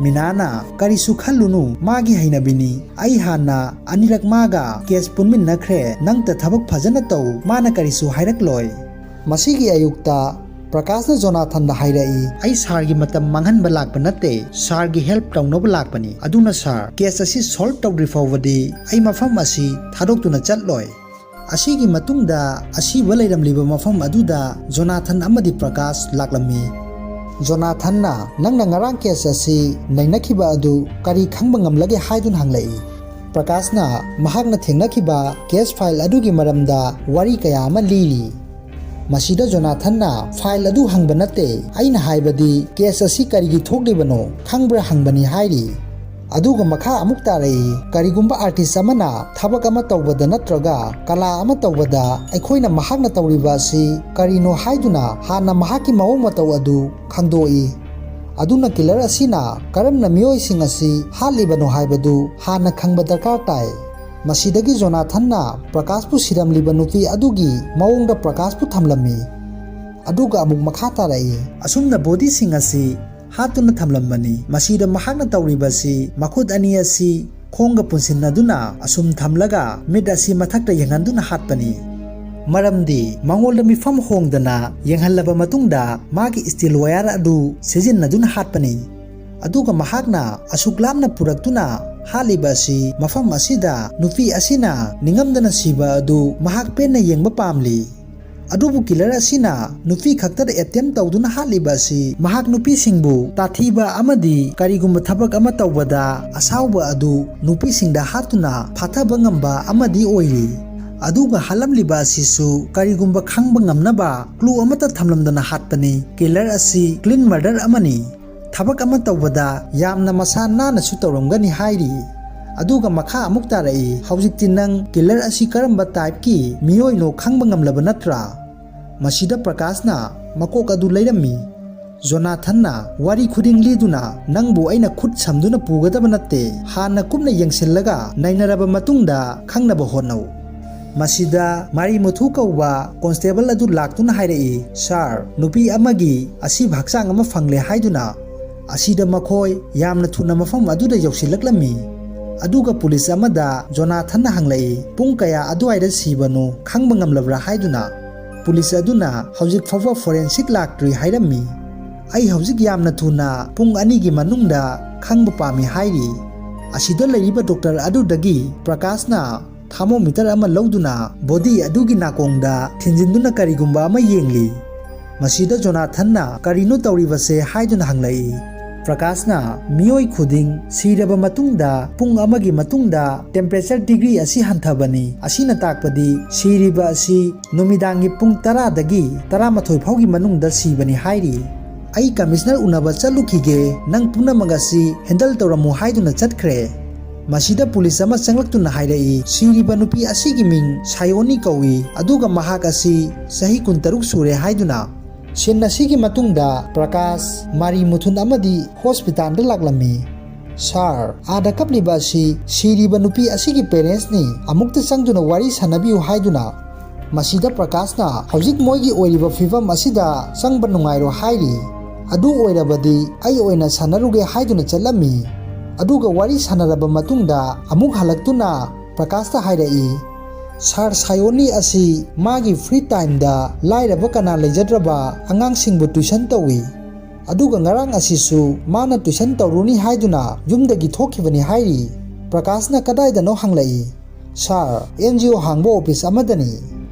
ꯃꯤꯅꯥꯅ, "ꯀꯔꯤꯁꯨ ꯈꯜꯂꯨꯅꯨ, ꯃꯥꯒꯤ ꯍꯩꯅꯕꯤꯅꯤ꯫ ꯑꯩ ꯍꯥꯟꯅ ꯑꯅꯤꯔꯛ ꯃꯥꯒ ꯀꯦꯁ ꯄꯨꯟꯃꯤꯟꯅꯈ꯭ꯔꯦ, ꯅꯪꯇ ꯊꯕꯛ ꯐꯖꯅ ꯇꯧ, ꯃꯥꯅ ꯀꯔꯤꯁꯨ ꯍꯥꯏꯔꯛꯂꯣꯏ"꯫ ꯃꯁꯤꯒꯤ ꯑꯌꯨꯛꯇ ꯄ꯭ꯔꯀꯥꯁꯅ ꯖꯣꯅꯥꯊꯟꯗ ꯍꯥꯏꯔꯛꯏ, "ꯑꯩ ꯁꯥꯔꯒꯤ ꯃꯇꯝ ꯃꯥꯡꯍꯟꯕ ꯂꯥꯛꯄ ꯅꯠꯇꯦ, ꯁꯥꯔꯒꯤ ꯍꯦꯜꯞ ꯇꯧꯅꯕ ꯂꯥꯛꯄꯅꯤ꯫ ꯑꯗꯨꯅ ꯁꯥꯔ, ꯀꯦꯁ ꯑꯁꯤ ꯁꯣꯜꯕ ꯇꯧꯗ꯭ꯔꯤ ꯐꯥꯎꯕꯗꯤ ꯑꯩ ꯃꯐꯝ ꯑꯁꯤ ꯊꯥꯗꯣꯛꯇꯨꯅ ꯆꯠꯂꯣꯏ"꯫ ꯑꯁꯤꯒꯤ ꯃꯇꯨꯡꯗ ꯑꯁꯤꯕ ꯂꯩꯔꯝꯂꯤꯕ ꯃꯐꯝ ꯑꯗꯨꯗ ꯖꯣꯅꯥꯊꯟ ꯑꯃꯗꯤ ꯄ꯭ꯔꯀꯥꯁ ꯂꯥꯛꯂꯝꯃꯤ꯫ ꯖꯣꯅꯥꯊꯟꯅ, "ꯅꯪꯅ ꯉꯔꯥꯡ ꯀꯦꯁ ꯑꯁꯤ ꯅꯩꯅꯈꯤꯕ ꯑꯗꯨ ꯀꯔꯤ ꯈꯪꯕ ꯉꯝꯂꯒꯦ?" ꯍꯥꯏꯗꯨꯅ ꯍꯪꯂꯛꯏ꯫ ꯄ꯭ꯔꯀꯥꯁꯅ ꯃꯍꯥꯛꯅ ꯊꯦꯡꯅꯈꯤꯕ ꯀꯦꯁ ꯐꯥꯏꯜ ꯑꯗꯨꯒꯤ ꯃꯔꯝꯗ ꯋꯥꯔꯤ ꯀꯌꯥ ꯑꯃ ꯂꯤꯔꯤ꯫ ꯃꯁꯤꯗ ꯖꯣꯅꯥꯊꯟꯅ, "ꯐꯥꯏꯜ ꯑꯗꯨ ꯍꯪꯕ ꯅꯠꯇꯦ, ꯑꯩꯅ ꯍꯥꯏꯕꯗꯤ ꯀꯦꯁ ꯑꯁꯤ ꯀꯔꯤꯒꯤ ꯊꯣꯛꯂꯤꯕꯅꯣ ꯈꯪꯕ꯭ꯔꯥ ꯍꯪꯕꯅꯤ" ꯍꯥꯏꯔꯤ꯫ ꯑꯗꯨꯒ ꯃꯈꯥ ꯑꯃꯨꯛ ꯇꯥꯔꯛꯏ, "ꯀꯔꯤꯒꯨꯝꯕ ꯑꯥꯔꯇꯤꯁ ꯑꯃꯅ ꯊꯕꯛ ꯑꯃ ꯇꯧꯕꯗ ꯅꯠꯇ꯭ꯔꯒ ꯀꯂꯥ ꯑꯃ ꯇꯧꯕꯗ ꯑꯩꯈꯣꯏꯅ ꯃꯍꯥꯛꯅ ꯇꯧꯔꯤꯕ ꯑꯁꯤ ꯀꯔꯤꯅꯣ ꯍꯥꯏꯗꯨꯅ ꯍꯥꯟꯅ ꯃꯍꯥꯛꯀꯤ ꯃꯑꯣꯡ ꯃꯇꯧ ꯑꯗꯨ ꯈꯪꯗꯣꯛꯏ꯫ ꯑꯗꯨꯅ ꯀꯤꯂꯔ ꯑꯁꯤꯅ ꯀꯔꯝꯅ ꯃꯤꯑꯣꯏꯁꯤꯡ ꯑꯁꯤ ꯍꯥꯠꯂꯤꯕꯅꯣ ꯍꯥꯏꯕꯗꯨ ꯍꯥꯟꯅ ꯈꯪꯕ ꯗꯔꯀꯥꯔ ꯇꯥꯏ"꯫ ꯃꯁꯤꯗꯒꯤ ꯖꯣꯅꯥꯊꯟꯅ ꯄ꯭ꯔꯀꯥꯁꯄꯨ ꯁꯤꯔꯝꯂꯤꯕ ꯅꯨꯄꯤ ꯑꯗꯨꯒꯤ ꯃꯑꯣꯡꯗ ꯄ꯭ꯔꯀꯥꯁꯄꯨ ꯊꯝꯂꯝꯃꯤ꯫ ꯑꯗꯨꯒ ꯑꯃꯨꯛ ꯃꯈꯥ ꯇꯥꯔꯛꯏ, "ꯑꯁꯨꯝꯅ ꯕꯣꯗꯤꯁꯤꯡ ꯑꯁꯤ ꯍꯥꯠꯇꯨꯅ ꯊꯝꯂꯝꯕꯅꯤ꯫ ꯃꯁꯤꯗ ꯃꯍꯥꯛꯅ ꯇꯧꯔꯤꯕꯁꯤ ꯃꯈꯨꯠ ꯑꯅꯤ ꯑꯁꯤ ꯈꯣꯡꯒ ꯄꯨꯟꯁꯤꯟꯅꯗꯨꯅ ꯑꯁꯨꯝ ꯊꯝꯂꯒ ꯃꯤꯠ ꯑꯁꯤ ꯃꯊꯛꯇ ꯌꯦꯡꯍꯟꯗꯨꯅ ꯍꯥꯠꯄꯅꯤ꯫ ꯃꯔꯝꯗꯤ ꯃꯉꯣꯟꯗ ꯃꯤꯐꯝ ꯍꯣꯡꯗꯅ ꯌꯦꯡꯍꯜꯂꯕ ꯃꯇꯨꯡꯗ ꯃꯥꯒꯤ ꯁ꯭ꯇꯤꯜ ꯋꯥꯌꯔ ꯑꯗꯨ ꯁꯤꯖꯤꯟꯅꯗꯨꯅ ꯍꯥꯠꯄꯅꯤ꯫ ꯑꯗꯨꯒ ꯃꯍꯥꯛꯅ ꯑꯁꯨꯛ ꯂꯥꯞꯅ ꯄꯨꯔꯛꯇꯨꯅ ꯍꯥꯠꯂꯤꯕ ꯑꯁꯤ ꯃꯐꯝ ꯑꯁꯤꯗ ꯅꯨꯄꯤ ꯑꯁꯤꯅ ꯅꯤꯡꯉꯝꯗꯅ ꯁꯤꯕ ꯑꯗꯨ ꯃꯍꯥꯛ ꯄꯦꯟꯅ ꯌꯦꯡꯕ ꯄꯥꯝꯂꯤ"꯫ ꯑꯗꯨꯕꯨ ꯀꯤꯂꯔ ꯑꯁꯤꯅ ꯅꯨꯄꯤ ꯈꯛꯇꯗ ꯑꯦꯇꯦꯝ ꯇꯧꯗꯨꯅ ꯍꯥꯠꯂꯤꯕ ꯑꯁꯤ ꯃꯍꯥꯛ ꯅꯨꯄꯤꯁꯤꯡꯕꯨ ꯇꯥꯊꯤꯕ ꯑꯃꯗꯤ ꯀꯔꯤꯒꯨꯝꯕ ꯊꯕꯛ ꯑꯃ ꯇꯧꯕꯗ ꯑꯁꯥꯎꯕ ꯑꯗꯨ ꯅꯨꯄꯤꯁꯤꯡꯗ ꯍꯥꯠꯇꯨꯅ ꯐꯥꯊꯕ ꯉꯝꯕ ꯑꯃꯗꯤ ꯑꯣꯏꯔꯤ꯫ ꯑꯗꯨꯒ ꯍꯥꯠꯂꯝꯂꯤꯕ ꯑꯁꯤꯁꯨ ꯀꯔꯤꯒꯨꯝꯕ ꯈꯪꯕ ꯉꯝꯅꯕ ꯀ꯭ꯂꯨ ꯑꯃꯠꯇ ꯊꯝꯂꯝꯗꯅ ꯍꯥꯠꯄꯅꯤ꯫ ꯀꯤꯂꯔ ꯑꯁꯤ ꯀ꯭ꯂꯤꯟ ꯃꯔꯗꯔ ꯑꯃꯅꯤ꯫ ꯊꯕꯛ ꯑꯃ ꯇꯧꯕꯗ ꯌꯥꯝꯅ ꯃꯁꯥ ꯅꯥꯟꯅꯁꯨ ꯇꯧꯔꯝꯒꯅꯤ ꯍꯥꯏꯔꯤ꯫ ꯑꯗꯨꯒ ꯃꯈꯥ ꯑꯃꯨꯛ ꯇꯥꯔꯛꯏ, "ꯍꯧꯖꯤꯛꯇꯤ ꯅꯪ ꯀꯤꯂꯔ ꯑꯁꯤ ꯀꯔꯝꯕ ꯇꯥꯏꯞꯀꯤ ꯃꯤꯑꯣꯏꯅꯣ ꯈꯪꯕ ꯉꯝꯂꯕ ꯅꯠꯇ꯭ꯔꯥ?" ꯃꯁꯤꯗ ꯄ꯭ꯔꯀꯥꯁꯅ ꯃꯀꯣꯛ ꯑꯗꯨ ꯂꯩꯔꯝꯃꯤ꯫ ꯖꯣꯅꯥꯊꯟꯅ ꯋꯥꯔꯤ ꯈꯨꯗꯤꯡ ꯂꯤꯗꯨꯅ, "ꯅꯪꯕꯨ ꯑꯩꯅ ꯈꯨꯠ ꯁꯝꯗꯨꯅ ꯄꯨꯒꯗꯕ ꯅꯠꯇꯦ, ꯍꯥꯟꯅ ꯀꯨꯞꯅ ꯌꯦꯡꯁꯤꯜꯂꯒ ꯅꯩꯅꯔꯕ ꯃꯇꯨꯡꯗ ꯈꯪꯅꯕ ꯍꯣꯠꯅꯧ"꯫ ꯃꯁꯤꯗ ꯃꯥꯔꯤ ꯃꯨꯊꯨ ꯀꯧꯕ ꯀꯣꯟꯁꯇꯦꯕꯜ ꯑꯗꯨ ꯂꯥꯛꯇꯨꯅ ꯍꯥꯏꯔꯛꯏ, "ꯁꯥꯔ, ꯅꯨꯄꯤ ꯑꯃꯒꯤ ꯑꯁꯤꯕ ꯍꯛꯆꯥꯡ ꯑꯃ ꯐꯪꯂꯦ" ꯍꯥꯏꯗꯨꯅ꯫ ꯑꯁꯤꯗ ꯃꯈꯣꯏ ꯌꯥꯝꯅ ꯊꯨꯅ ꯃꯐꯝ ꯑꯗꯨꯗ ꯌꯧꯁꯤꯜꯂꯛꯂꯝꯃꯤ꯫ ꯑꯗꯨꯒ ꯄꯨꯂꯤꯁ ꯑꯃꯗ ꯖꯣꯅꯥꯊꯟꯅ ꯍꯪꯂꯛꯏ, "ꯄꯨꯡ ꯀꯌꯥ ꯑꯗꯨꯋꯥꯏꯗ ꯁꯤꯕꯅꯣ ꯈꯪꯕ ꯉꯝꯂꯕ꯭ꯔꯥ?" ꯍꯥꯏꯗꯨꯅ꯫ ꯄꯨꯂꯤꯁ ꯑꯗꯨꯅ ꯍꯧꯖꯤꯛ ꯐꯥꯎꯕ ꯐꯣꯔꯦꯟꯁꯤꯛ ꯂꯥꯛꯇ꯭ꯔꯤ ꯍꯥꯏꯔꯝꯃꯤ꯫ "ꯑꯩ ꯍꯧꯖꯤꯛ ꯌꯥꯝꯅ ꯊꯨꯅ ꯄꯨꯡ ꯑꯅꯤꯒꯤ ꯃꯅꯨꯡꯗ ꯈꯪꯕ ꯄꯥꯝꯃꯤ" ꯍꯥꯏꯔꯤ꯫ ꯑꯁꯤꯗ ꯂꯩꯔꯤꯕ ꯗꯣꯛꯇꯔ ꯑꯗꯨꯗꯒꯤ ꯄ꯭ꯔꯀꯥꯁꯅ ꯊꯥꯔꯃꯣꯃꯤꯇꯔ ꯑꯃ ꯂꯧꯗꯨꯅ ꯕꯣꯗꯤ ꯑꯗꯨꯒꯤ ꯅꯥꯀꯣꯡꯗ ꯊꯤꯟꯖꯤꯟꯗꯨꯅ ꯀꯔꯤꯒꯨꯝꯕ ꯑꯃ ꯌꯦꯡꯂꯤ꯫ ꯃꯁꯤꯗ ꯖꯣꯅꯥꯊꯟꯅ "ꯀꯔꯤꯅꯣ ꯇꯧꯔꯤꯕꯁꯦ?" ꯍꯥꯏꯗꯨꯅ ꯍꯪꯂꯛꯏ꯫ ꯄ꯭ꯔꯀꯥꯁꯅ, "ꯃꯤꯑꯣꯏ ꯈꯨꯗꯤꯡ ꯁꯤꯔꯕ ꯃꯇꯨꯡꯗ ꯄꯨꯡ ꯑꯃꯒꯤ ꯃꯇꯨꯡꯗ ꯇꯦꯝꯄꯔꯦꯆꯔ ꯗꯤꯒ꯭ꯔꯤ ꯑꯁꯤ ꯍꯟꯊꯕꯅꯤ꯫ ꯑꯁꯤꯅ ꯇꯥꯛꯄꯗꯤ ꯁꯤꯔꯤꯕ ꯑꯁꯤ ꯅꯨꯃꯤꯗꯥꯡꯒꯤ ꯄꯨꯡ ꯇꯔꯥꯗꯒꯤ ꯇꯔꯥꯃꯥꯊꯣꯏ ꯐꯥꯎꯒꯤ ꯃꯅꯨꯡꯗ ꯁꯤꯕꯅꯤ" ꯍꯥꯏꯔꯤ꯫ "ꯑꯩ ꯀꯃꯤꯁꯅꯔ ꯎꯅꯕ ꯆꯠꯂꯨꯈꯤꯒꯦ, ꯅꯪ ꯄꯨꯝꯅꯃꯛ ꯑꯁꯤ ꯍꯦꯟꯗꯜ ꯇꯧꯔꯝꯃꯨ" ꯍꯥꯏꯗꯨꯅ ꯆꯠꯈ꯭ꯔꯦ꯫ ꯃꯁꯤꯗ ꯄꯨꯂꯤꯁ ꯑꯃ ꯆꯪꯂꯛꯇꯨꯅ ꯍꯥꯏꯔꯛꯏ, "ꯁꯤꯔꯤꯕ ꯅꯨꯄꯤ ꯑꯁꯤꯒꯤ ꯃꯤꯡ ꯁꯥꯌꯣꯅꯤ ꯀꯧꯏ, ꯑꯗꯨꯒ ꯃꯍꯥꯛ ꯑꯁꯤ ꯆꯍꯤ ꯀꯨꯟꯇꯔꯨꯛ ꯁꯨꯔꯦ" ꯍꯥꯏꯗꯨꯅ꯫ ꯁꯤꯟ ꯑꯁꯤꯒꯤ ꯃꯇꯨꯡꯗ ꯄ꯭ꯔꯀꯥꯁ, ꯃꯥꯔꯤ ꯃꯨꯊꯨꯟ ꯑꯃꯗꯤ ꯍꯣꯁꯄꯤꯇꯥꯜꯗ ꯂꯥꯛꯂꯝꯃꯤ꯫ "ꯁꯥꯔ, ꯑꯥꯗ ꯀꯞꯂꯤꯕ ꯑꯁꯤ ꯁꯤꯔꯤꯕ ꯅꯨꯄꯤ ꯑꯁꯤꯒꯤ ꯄꯦꯔꯦꯟꯁꯅꯤ, ꯑꯃꯨꯛꯇ ꯆꯪꯗꯨꯅ ꯋꯥꯔꯤ ꯁꯥꯟꯅꯕꯤꯌꯨ" ꯍꯥꯏꯗꯨꯅ꯫ ꯃꯁꯤꯗ ꯄ꯭ꯔꯀꯥꯁꯅ, "ꯍꯧꯖꯤꯛ ꯃꯣꯏꯒꯤ ꯑꯣꯏꯔꯤꯕ ꯐꯤꯕꯝ ꯑꯁꯤꯗ ꯆꯪꯕ ꯅꯨꯡꯉꯥꯏꯔꯣꯏ" ꯍꯥꯏꯔꯤ꯫ "ꯑꯗꯨ ꯑꯣꯏꯔꯕꯗꯤ ꯑꯩ ꯑꯣꯏꯅ ꯁꯥꯟꯅꯔꯨꯒꯦ" ꯍꯥꯏꯗꯨꯅ ꯆꯠꯂꯝꯃꯤ꯫ ꯑꯗꯨꯒ ꯋꯥꯔꯤ ꯁꯥꯟꯅꯔꯕ ꯃꯇꯨꯡꯗ ꯑꯃꯨꯛ ꯍꯜꯂꯛꯇꯨꯅ ꯄ꯭ꯔꯀꯥꯁꯇ ꯍꯥꯏꯔꯛꯏ, "ꯁꯥꯔ, ꯁꯥꯌꯣꯅꯤ ꯑꯁꯤ ꯃꯥꯒꯤ ꯐ꯭ꯔꯤ ꯇꯥꯏꯝꯗ ꯂꯥꯏꯔꯕ ꯀꯅꯥ ꯂꯩꯖꯗ꯭ꯔꯕ ꯑꯉꯥꯡꯁꯤꯡꯕꯨ ꯇ꯭ꯌꯨꯁꯟ ꯇꯧꯏ꯫ ꯑꯗꯨꯒ ꯉꯔꯥꯡ ꯑꯁꯤꯁꯨ ꯃꯥꯅ ꯇ꯭ꯌꯨꯁꯟ ꯇꯧꯔꯨꯅꯤ ꯍꯥꯏꯗꯨꯅ ꯌꯨꯝꯗꯒꯤ ꯊꯣꯛꯈꯤꯕꯅꯤ" ꯍꯥꯏꯔꯤ꯫ ꯄ꯭ꯔꯀꯥꯁꯅ ꯀꯗꯥꯏꯗꯅꯣ ꯍꯪꯂꯛꯏ꯫ "ꯁꯥꯔ, ꯑꯦꯟ ꯖꯤ ꯑꯣ ꯍꯥꯡꯕ ꯑꯣꯐꯤꯁ ꯑꯃꯗꯅꯤ"꯫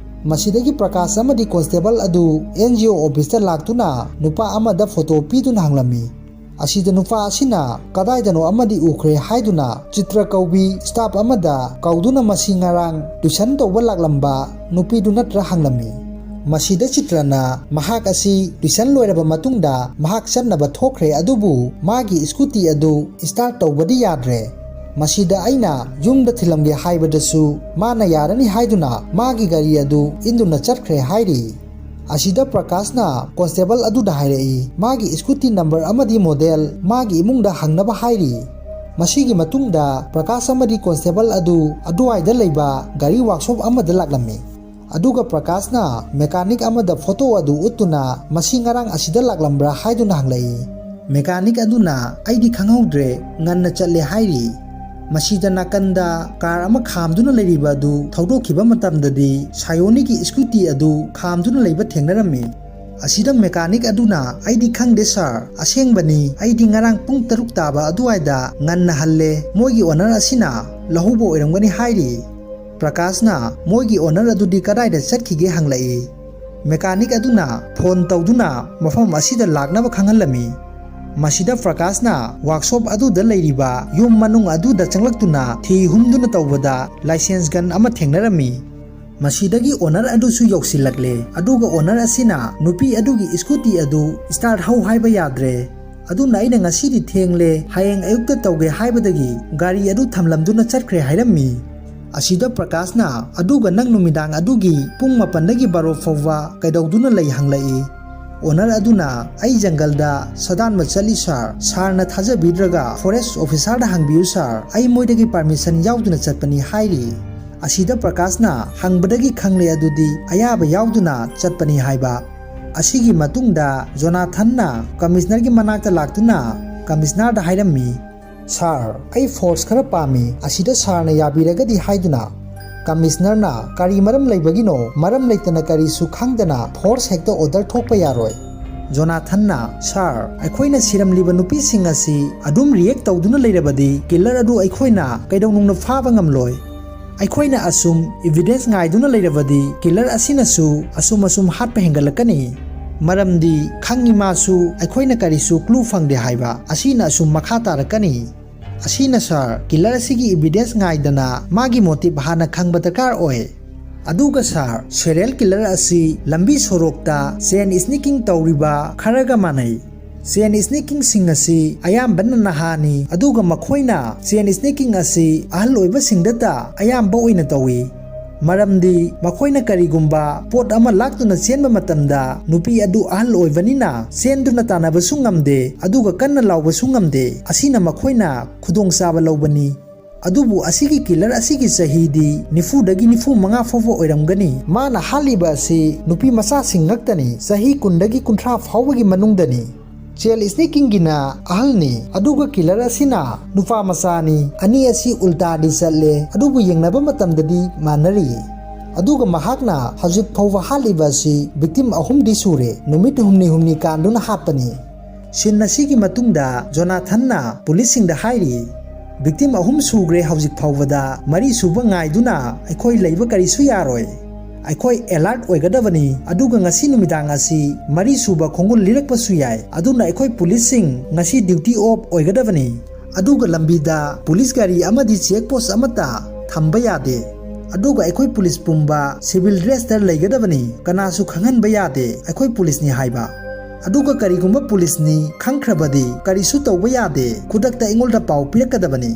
ꯃꯁꯤꯗꯒꯤ ꯄ꯭ꯔꯀꯥꯁ ꯑꯃꯗꯤ ꯀꯣꯟꯁꯇꯦꯕꯜ ꯑꯗꯨ ꯑꯦꯟ ꯖꯤ ꯑꯣ ꯑꯣꯐꯤꯁꯇ ꯂꯥꯛꯇꯨꯅ ꯅꯨꯄꯥ ꯑꯃꯗ ꯐꯣꯇꯣ ꯄꯤꯗꯨꯅ ꯍꯪꯂꯝꯃꯤ꯫ ꯑꯁꯤꯗ ꯅꯨꯄꯥ ꯑꯁꯤꯅ ꯀꯗꯥꯏꯗꯅꯣ ꯑꯃꯗꯤ ꯎꯈ꯭ꯔꯦ ꯍꯥꯏꯗꯨꯅ ꯆꯤꯇ꯭ꯔ ꯀꯧꯕꯤ ꯁ꯭ꯇꯥꯐ ꯑꯃꯗ ꯀꯧꯗꯨꯅ ꯃꯁꯤ ꯉꯔꯥꯡ ꯇ꯭ꯌꯨꯁꯟ ꯇꯧꯕ ꯂꯥꯛꯂꯝꯕ ꯅꯨꯄꯤꯗꯨ ꯅꯠꯇ꯭ꯔꯥ ꯍꯪꯂꯝꯃꯤ꯫ ꯃꯁꯤꯗ ꯆꯤꯇ꯭ꯔꯅ ꯃꯍꯥꯛ ꯑꯁꯤ ꯇ꯭ꯌꯨꯁꯟ ꯂꯣꯏꯔꯕ ꯃꯇꯨꯡꯗ ꯃꯍꯥꯛ ꯆꯠꯅꯕ ꯊꯣꯛꯈ꯭ꯔꯦ, ꯑꯗꯨꯕꯨ ꯃꯥꯒꯤ ꯁ꯭ꯀꯨꯇꯤ ꯑꯗꯨ ꯁ꯭ꯇꯥꯔꯠ ꯇꯧꯕꯗꯤ ꯌꯥꯗ꯭ꯔꯦ꯫ ꯃꯁꯤꯗ ꯑꯩꯅ ꯌꯨꯝꯗ ꯊꯤꯜꯂꯝꯒꯦ ꯍꯥꯏꯕꯗꯁꯨ ꯃꯥꯅ ꯌꯥꯔꯅꯤ ꯍꯥꯏꯗꯨꯅ ꯃꯥꯒꯤ ꯒꯥꯔꯤ ꯑꯗꯨ ꯏꯟꯗꯨꯅ ꯆꯠꯈ꯭ꯔꯦ ꯍꯥꯏꯔꯤ꯫ ꯑꯁꯤꯗ ꯄ꯭ꯔꯀꯥꯁꯅ ꯀꯣꯟꯁꯇꯦꯕꯜ ꯑꯗꯨꯗ ꯍꯥꯏꯔꯛꯏ, ꯃꯥꯒꯤ ꯁ꯭ꯀꯨꯇꯤ ꯅꯝꯕꯔ ꯑꯃꯗꯤ ꯃꯣꯗꯦꯜ ꯃꯥꯒꯤ ꯏꯃꯨꯡꯗ ꯍꯪꯅꯕ ꯍꯥꯏꯔꯤ꯫ ꯃꯁꯤꯒꯤ ꯃꯇꯨꯡꯗ ꯄ꯭ꯔꯀꯥꯁ ꯑꯃꯗꯤ ꯀꯣꯟꯁꯇꯦꯕꯜ ꯑꯗꯨ ꯑꯗꯨꯋꯥꯏꯗ ꯂꯩꯕ ꯒꯥꯔꯤ ꯋꯥꯛꯁꯣꯞ ꯑꯃꯗ ꯂꯥꯛꯂꯝꯃꯤ꯫ ꯑꯗꯨꯒ ꯄ꯭ꯔꯀꯥꯁꯅ ꯃꯦꯀꯥꯅꯤꯛ ꯑꯃꯗ ꯐꯣꯇꯣ ꯑꯗꯨ ꯎꯠꯇꯨꯅ ꯃꯁꯤ ꯉꯔꯥꯡ ꯑꯁꯤꯗ ꯂꯥꯛꯂꯝꯕ꯭ꯔꯥ ꯍꯥꯏꯗꯨꯅ ꯍꯪꯂꯛꯏ꯫ ꯃꯦꯀꯥꯅꯤꯛ ꯑꯗꯨꯅ ꯑꯩꯗꯤ ꯈꯪꯍꯧꯗ꯭ꯔꯦ, ꯉꯟꯅ ꯆꯠꯂꯦ ꯍꯥꯏꯔꯤ꯫ ꯃꯁꯤꯗ ꯅꯥꯀꯟꯗ ꯀꯥꯔ ꯑꯃ ꯈꯥꯝꯗꯨꯅ ꯂꯩꯔꯤꯕ ꯑꯗꯨ ꯊꯧꯗꯣꯛꯈꯤꯕ ꯃꯇꯝꯗꯗꯤ ꯁꯥꯌꯣꯅꯤꯒꯤ ꯁ꯭ꯀꯨꯇꯤ ꯑꯗꯨ ꯈꯥꯝꯗꯨꯅ ꯂꯩꯕ ꯊꯦꯡꯅꯔꯝꯃꯤ꯫ ꯑꯁꯤꯗ ꯃꯦꯀꯥꯅꯤꯛ ꯑꯗꯨꯅ, "ꯑꯩꯗꯤ ꯈꯪꯗꯦ ꯁꯥꯔ, ꯑꯁꯦꯡꯕꯅꯤ, ꯑꯩꯗꯤ ꯉꯔꯥꯡ ꯄꯨꯡ ꯇꯔꯨꯛ ꯇꯥꯕ ꯑꯗꯨꯋꯥꯏꯗ ꯉꯟꯅ ꯍꯜꯂꯦ, ꯃꯣꯏꯒꯤ ꯑꯣꯅꯔ ꯑꯁꯤꯅ ꯂꯧꯍꯧꯕ ꯑꯣꯏꯔꯝꯒꯅꯤ" ꯍꯥꯏꯔꯤ꯫ ꯄ꯭ꯔꯀꯥꯁꯅ ꯃꯣꯏꯒꯤ ꯑꯣꯅꯔ ꯑꯗꯨꯗꯤ ꯀꯗꯥꯏꯗ ꯆꯠꯈꯤꯒꯦ ꯍꯪꯂꯛꯏ꯫ ꯃꯦꯀꯥꯅꯤꯛ ꯑꯗꯨꯅ ꯐꯣꯟ ꯇꯧꯗꯨꯅ ꯃꯐꯝ ꯑꯁꯤꯗ ꯂꯥꯛꯅꯕ ꯈꯪꯍꯜꯂꯝꯃꯤ꯫ ꯃꯁꯤꯗ ꯄ꯭ꯔꯀꯥꯁꯅ ꯋꯥꯛꯁꯣꯞ ꯑꯗꯨꯗ ꯂꯩꯔꯤꯕ ꯌꯨꯝ ꯃꯅꯨꯡ ꯑꯗꯨꯗ ꯆꯪꯂꯛꯇꯨꯅ ꯊꯤ ꯍꯨꯝꯗꯨꯅ ꯇꯧꯕꯗ ꯂꯥꯏꯁꯦꯟꯁ ꯒꯟ ꯑꯃ ꯊꯦꯡꯅꯔꯝꯃꯤ꯫ ꯃꯁꯤꯗꯒꯤ ꯑꯣꯅꯔ ꯑꯗꯨꯁꯨ ꯌꯧꯁꯤꯜꯂꯛꯂꯦ, ꯑꯗꯨꯒ ꯑꯣꯅꯔ ꯑꯁꯤꯅ ꯅꯨꯄꯤ ꯑꯗꯨꯒꯤ ꯁ꯭ꯀꯨꯇꯤ ꯑꯗꯨ ꯁ꯭ꯇꯥꯔꯠ ꯍꯧ ꯍꯥꯏꯕ ꯌꯥꯗ꯭ꯔꯦ, ꯑꯗꯨꯅ ꯑꯩꯅ ꯉꯁꯤꯗꯤ ꯊꯦꯡꯂꯦ, ꯍꯌꯦꯡ ꯑꯌꯨꯛꯇ ꯇꯧꯒꯦ ꯍꯥꯏꯕꯗꯒꯤ ꯒꯥꯔꯤ ꯑꯗꯨ ꯊꯝꯂꯝꯗꯨꯅ ꯆꯠꯈ꯭ꯔꯦ ꯍꯥꯏꯔꯝꯃꯤ꯫ ꯑꯁꯤꯗ ꯄ꯭ꯔꯀꯥꯁꯅ, "ꯑꯗꯨꯒ ꯅꯪ ꯅꯨꯃꯤꯗꯥꯡ ꯑꯗꯨꯒꯤ ꯄꯨꯡ ꯃꯥꯄꯟꯗꯒꯤ ꯕꯥꯔꯣ ꯐꯥꯎꯕ ꯀꯩꯗꯧꯗꯨꯅ ꯂꯩ?" ꯍꯪꯂꯛꯏ꯫ ꯑꯣꯅꯔ ꯑꯗꯨꯅ, "ꯑꯩ ꯖꯪꯒꯜꯗ ꯁꯥꯗꯥꯟꯕ ꯆꯠꯂꯤ ꯁꯥꯔ, ꯁꯥꯔꯅ ꯊꯥꯖꯕꯤꯗ꯭ꯔꯒ ꯐꯣꯔꯦꯁ ꯑꯣꯐꯤꯁꯥꯔꯗ ꯍꯪꯕꯤꯌꯨ ꯁꯥꯔ, ꯑꯩ ꯃꯣꯏꯗꯒꯤ ꯄꯥꯔꯃꯤꯁꯟ ꯌꯥꯎꯗꯨꯅ ꯆꯠꯄꯅꯤ" ꯍꯥꯏꯔꯤ꯫ ꯑꯁꯤꯗ ꯄ꯭ꯔꯀꯥꯁꯅ ꯍꯪꯕꯗꯒꯤ ꯈꯪꯂꯦ ꯑꯗꯨꯗꯤ ꯑꯌꯥꯕ ꯌꯥꯎꯗꯨꯅ ꯆꯠꯄꯅꯤ ꯍꯥꯏꯕ꯫ ꯑꯁꯤꯒꯤ ꯃꯇꯨꯡꯗ ꯖꯣꯅꯥꯊꯟꯅ ꯀꯃꯤꯁꯅꯔꯒꯤ ꯃꯅꯥꯛꯇ ꯂꯥꯛꯇꯨꯅ ꯀꯃꯤꯁꯅꯔꯗ ꯍꯥꯏꯔꯝꯃꯤ, "ꯁꯥꯔ, ꯑꯩ ꯐꯣꯔꯁ ꯈꯔ ꯄꯥꯝꯃꯤ, ꯑꯁꯤꯗ ꯁꯥꯔꯅ ꯌꯥꯕꯤꯔꯒꯗꯤ" ꯍꯥꯏꯗꯨꯅ꯫ ꯀꯃꯤꯁꯅꯔꯅ, "ꯀꯔꯤ ꯃꯔꯝ ꯂꯩꯕꯒꯤꯅꯣ? ꯃꯔꯝ ꯂꯩꯇꯅ ꯀꯔꯤꯁꯨ ꯈꯪꯗꯅ ꯐꯣꯔꯁ ꯍꯦꯛꯇ ꯑꯣꯔꯗꯔ ꯊꯣꯛꯄ ꯌꯥꯔꯣꯏ"꯫ ꯖꯣꯅꯥꯊꯟꯅ, "ꯁꯥꯔ, ꯑꯩꯈꯣꯏꯅ ꯁꯤꯔꯝꯂꯤꯕ ꯅꯨꯄꯤꯁꯤꯡ ꯑꯁꯤ ꯑꯗꯨꯝ ꯔꯤꯌꯦꯛ ꯇꯧꯗꯨꯅ ꯂꯩꯔꯕꯗꯤ ꯀꯤꯂꯔ ꯑꯗꯨ ꯑꯩꯈꯣꯏꯅ ꯀꯩꯗꯧꯅꯨꯡꯗ ꯐꯥꯕ ꯉꯝꯂꯣꯏ꯫ ꯑꯩꯈꯣꯏꯅ ꯑꯁꯨꯝ ꯏꯚꯤꯗꯦꯟꯁ ꯉꯥꯏꯗꯨꯅ ꯂꯩꯔꯕꯗꯤ ꯀꯤꯂꯔ ꯑꯁꯤꯅꯁꯨ ꯑꯁꯨꯝ ꯑꯁꯨꯝ ꯍꯥꯠꯄ ꯍꯦꯟꯒꯠꯂꯛꯀꯅꯤ꯫ ꯃꯔꯝꯗꯤ ꯈꯪꯉꯤ ꯃꯥꯁꯨ ꯑꯩꯈꯣꯏꯅ ꯀꯔꯤꯁꯨ ꯀ꯭ꯂꯨ ꯐꯪꯗꯦ ꯍꯥꯏꯕ, ꯑꯁꯤꯅ ꯑꯁꯨꯝ ꯃꯈꯥ ꯇꯥꯔꯛꯀꯅꯤ꯫ ꯑꯁꯤꯅ ꯁꯥꯔ, ꯀꯤꯂꯔ ꯑꯁꯤꯒꯤ ꯏꯚꯤꯗꯦꯟꯁ ꯉꯥꯏꯗꯅ ꯃꯥꯒꯤ ꯃꯣꯇꯤꯚ ꯍꯥꯟꯅ ꯈꯪꯕ ꯗꯔꯀꯥꯔ ꯑꯣꯏ꯫ ꯑꯗꯨꯒ ꯁꯥꯔ, ꯁꯦꯔꯤꯌꯦꯜ ꯀꯤꯂꯔ ꯑꯁꯤ ꯂꯝꯕꯤ ꯁꯣꯔꯣꯛꯇ ꯆꯦꯟ ꯁ꯭ꯅꯤꯀꯤꯡ ꯇꯧꯔꯤꯕ ꯈꯔꯒ ꯃꯥꯟꯅꯩ꯫ ꯆꯦꯟ ꯁ꯭ꯅꯤꯀꯤꯡꯁꯤꯡ ꯑꯁꯤ ꯑꯌꯥꯝꯕꯅ ꯅꯍꯥꯅꯤ, ꯑꯗꯨꯒ ꯃꯈꯣꯏꯅ ꯆꯦꯟ ꯁ꯭ꯅꯤꯀꯤꯡ ꯑꯁꯤ ꯑꯍꯜ ꯑꯣꯏꯕꯁꯤꯡꯗꯇ ꯑꯌꯥꯝꯕ ꯑꯣꯏꯅ ꯇꯧꯏ꯫ ꯃꯔꯝꯗꯤ ꯃꯈꯣꯏꯅ ꯀꯔꯤꯒꯨꯝꯕ ꯄꯣꯠ ꯑꯃ ꯂꯥꯛꯇꯨꯅ ꯆꯦꯟꯕ ꯃꯇꯝꯗ ꯅꯨꯄꯤ ꯑꯗꯨ ꯑꯍꯜ ꯑꯣꯏꯕꯅꯤꯅ ꯆꯦꯟꯗꯨꯅ ꯇꯥꯟꯅꯕꯁꯨ ꯉꯝꯗꯦ, ꯑꯗꯨꯒ ꯀꯟꯅ ꯂꯥꯎꯕꯁꯨ ꯉꯝꯗꯦ꯫ ꯑꯁꯤꯅ ꯃꯈꯣꯏꯅ ꯈꯨꯗꯣꯡꯆꯥꯕ ꯂꯧꯕꯅꯤ꯫ ꯑꯗꯨꯕꯨ ꯑꯁꯤꯒꯤ ꯀꯤꯂꯔ ꯑꯁꯤꯒꯤ ꯆꯍꯤꯗꯤ ꯅꯤꯐꯨꯗꯒꯤ ꯅꯤꯐꯨ ꯃꯉꯥ ꯐꯥꯎꯕ ꯑꯣꯏꯔꯝꯒꯅꯤ꯫ ꯃꯥꯅ ꯍꯥꯠꯂꯤꯕ ꯑꯁꯤ ꯅꯨꯄꯤ ꯃꯆꯥꯁꯤꯡ ꯉꯥꯛꯇꯅꯤ, ꯆꯍꯤ ꯀꯨꯟꯗꯒꯤ ꯀꯨꯟꯊ꯭ꯔꯥ ꯐꯥꯎꯕꯒꯤ ꯃꯅꯨꯡꯗꯅꯤ꯫ ꯆꯦꯟ ꯁ꯭ꯅꯦꯀꯤꯡꯒꯤꯅ ꯑꯍꯜꯅꯤ, ꯑꯗꯨꯒ ꯀꯤꯂꯔ ꯑꯁꯤꯅ ꯅꯨꯄꯥ ꯃꯆꯥꯅꯤ꯫ ꯑꯅꯤ ꯑꯁꯤ ꯎꯜꯇꯥꯗꯤ ꯆꯠꯂꯦ, ꯑꯗꯨꯕꯨ ꯌꯦꯡꯅꯕ ꯃꯇꯝꯗꯗꯤ ꯃꯥꯟꯅꯔꯤ꯫ ꯑꯗꯨꯒ ꯃꯍꯥꯛꯅ ꯍꯧꯖꯤꯛ ꯐꯥꯎꯕ ꯍꯥꯠꯂꯤꯕ ꯑꯁꯤ ꯚꯤꯛꯇꯤꯝ ꯑꯍꯨꯝꯗꯤ ꯁꯨꯔꯦ, ꯅꯨꯃꯤꯠ ꯍꯨꯝꯅꯤ ꯍꯨꯝꯅꯤ ꯀꯥꯟꯗꯨꯅ ꯍꯥꯠꯄꯅꯤ꯫ ꯁꯤꯟ ꯑꯁꯤꯒꯤ ꯃꯇꯨꯡꯗ ꯖꯣꯅꯥꯊꯟꯅ ꯄꯨꯂꯤꯁꯁꯤꯡꯗ ꯍꯥꯏꯔꯤ, "ꯚꯤꯛꯇꯤꯝ ꯑꯍꯨꯝ ꯁꯨꯈ꯭ꯔꯦ, ꯍꯧꯖꯤꯛ ꯐꯥꯎꯕꯗ ꯃꯔꯤ ꯁꯨꯕ ꯉꯥꯏꯗꯨꯅ ꯑꯩꯈꯣꯏ ꯂꯩꯕ ꯀꯔꯤꯁꯨ ꯌꯥꯔꯣꯏ꯫ ꯑꯩꯈꯣꯏ ꯑꯦꯂꯔꯠ ꯑꯣꯏꯒꯗꯕꯅꯤ, ꯑꯗꯨꯒ ꯉꯁꯤ ꯅꯨꯃꯤꯗꯥꯡ ꯑꯁꯤ ꯃꯔꯤ ꯁꯨꯕ ꯈꯣꯡꯒꯨꯜ ꯂꯤꯔꯛꯄꯁꯨ ꯌꯥꯏ, ꯑꯗꯨꯅ ꯑꯩꯈꯣꯏ ꯄꯨꯂꯤꯁꯁꯤꯡ ꯉꯁꯤ ꯗ꯭ꯌꯨꯇꯤ ꯑꯣꯐ ꯑꯣꯏꯒꯗꯕꯅꯤ꯫ ꯑꯗꯨꯒ ꯂꯝꯕꯤꯗ ꯄꯨꯂꯤꯁ ꯒꯥꯔꯤ ꯑꯃꯗꯤ ꯆꯦꯛ ꯄꯣꯁ ꯑꯃꯠꯇ ꯊꯝꯕ ꯌꯥꯗꯦ꯫ ꯑꯗꯨꯒ ꯑꯩꯈꯣꯏ ꯄꯨꯂꯤꯁ ꯄꯨꯝꯕ ꯁꯤꯚꯤꯜ ꯗ꯭ꯔꯦꯁꯇ ꯂꯩꯒꯗꯕꯅꯤ, ꯀꯅꯥꯁꯨ ꯈꯪꯍꯟꯕ ꯌꯥꯗꯦ ꯑꯩꯈꯣꯏ ꯄꯨꯂꯤꯁꯅꯤ ꯍꯥꯏꯕ꯫ ꯑꯗꯨꯒ ꯀꯔꯤꯒꯨꯝꯕ ꯄꯨꯂꯤꯁꯅꯤ ꯈꯪꯈ꯭ꯔꯕꯗꯤ ꯀꯔꯤꯁꯨ ꯇꯧꯕ ꯌꯥꯗꯦ, ꯈꯨꯗꯛꯇ ꯑꯩꯉꯣꯟꯗ ꯄꯥꯎ ꯄꯤꯔꯛꯀꯗꯕꯅꯤ꯫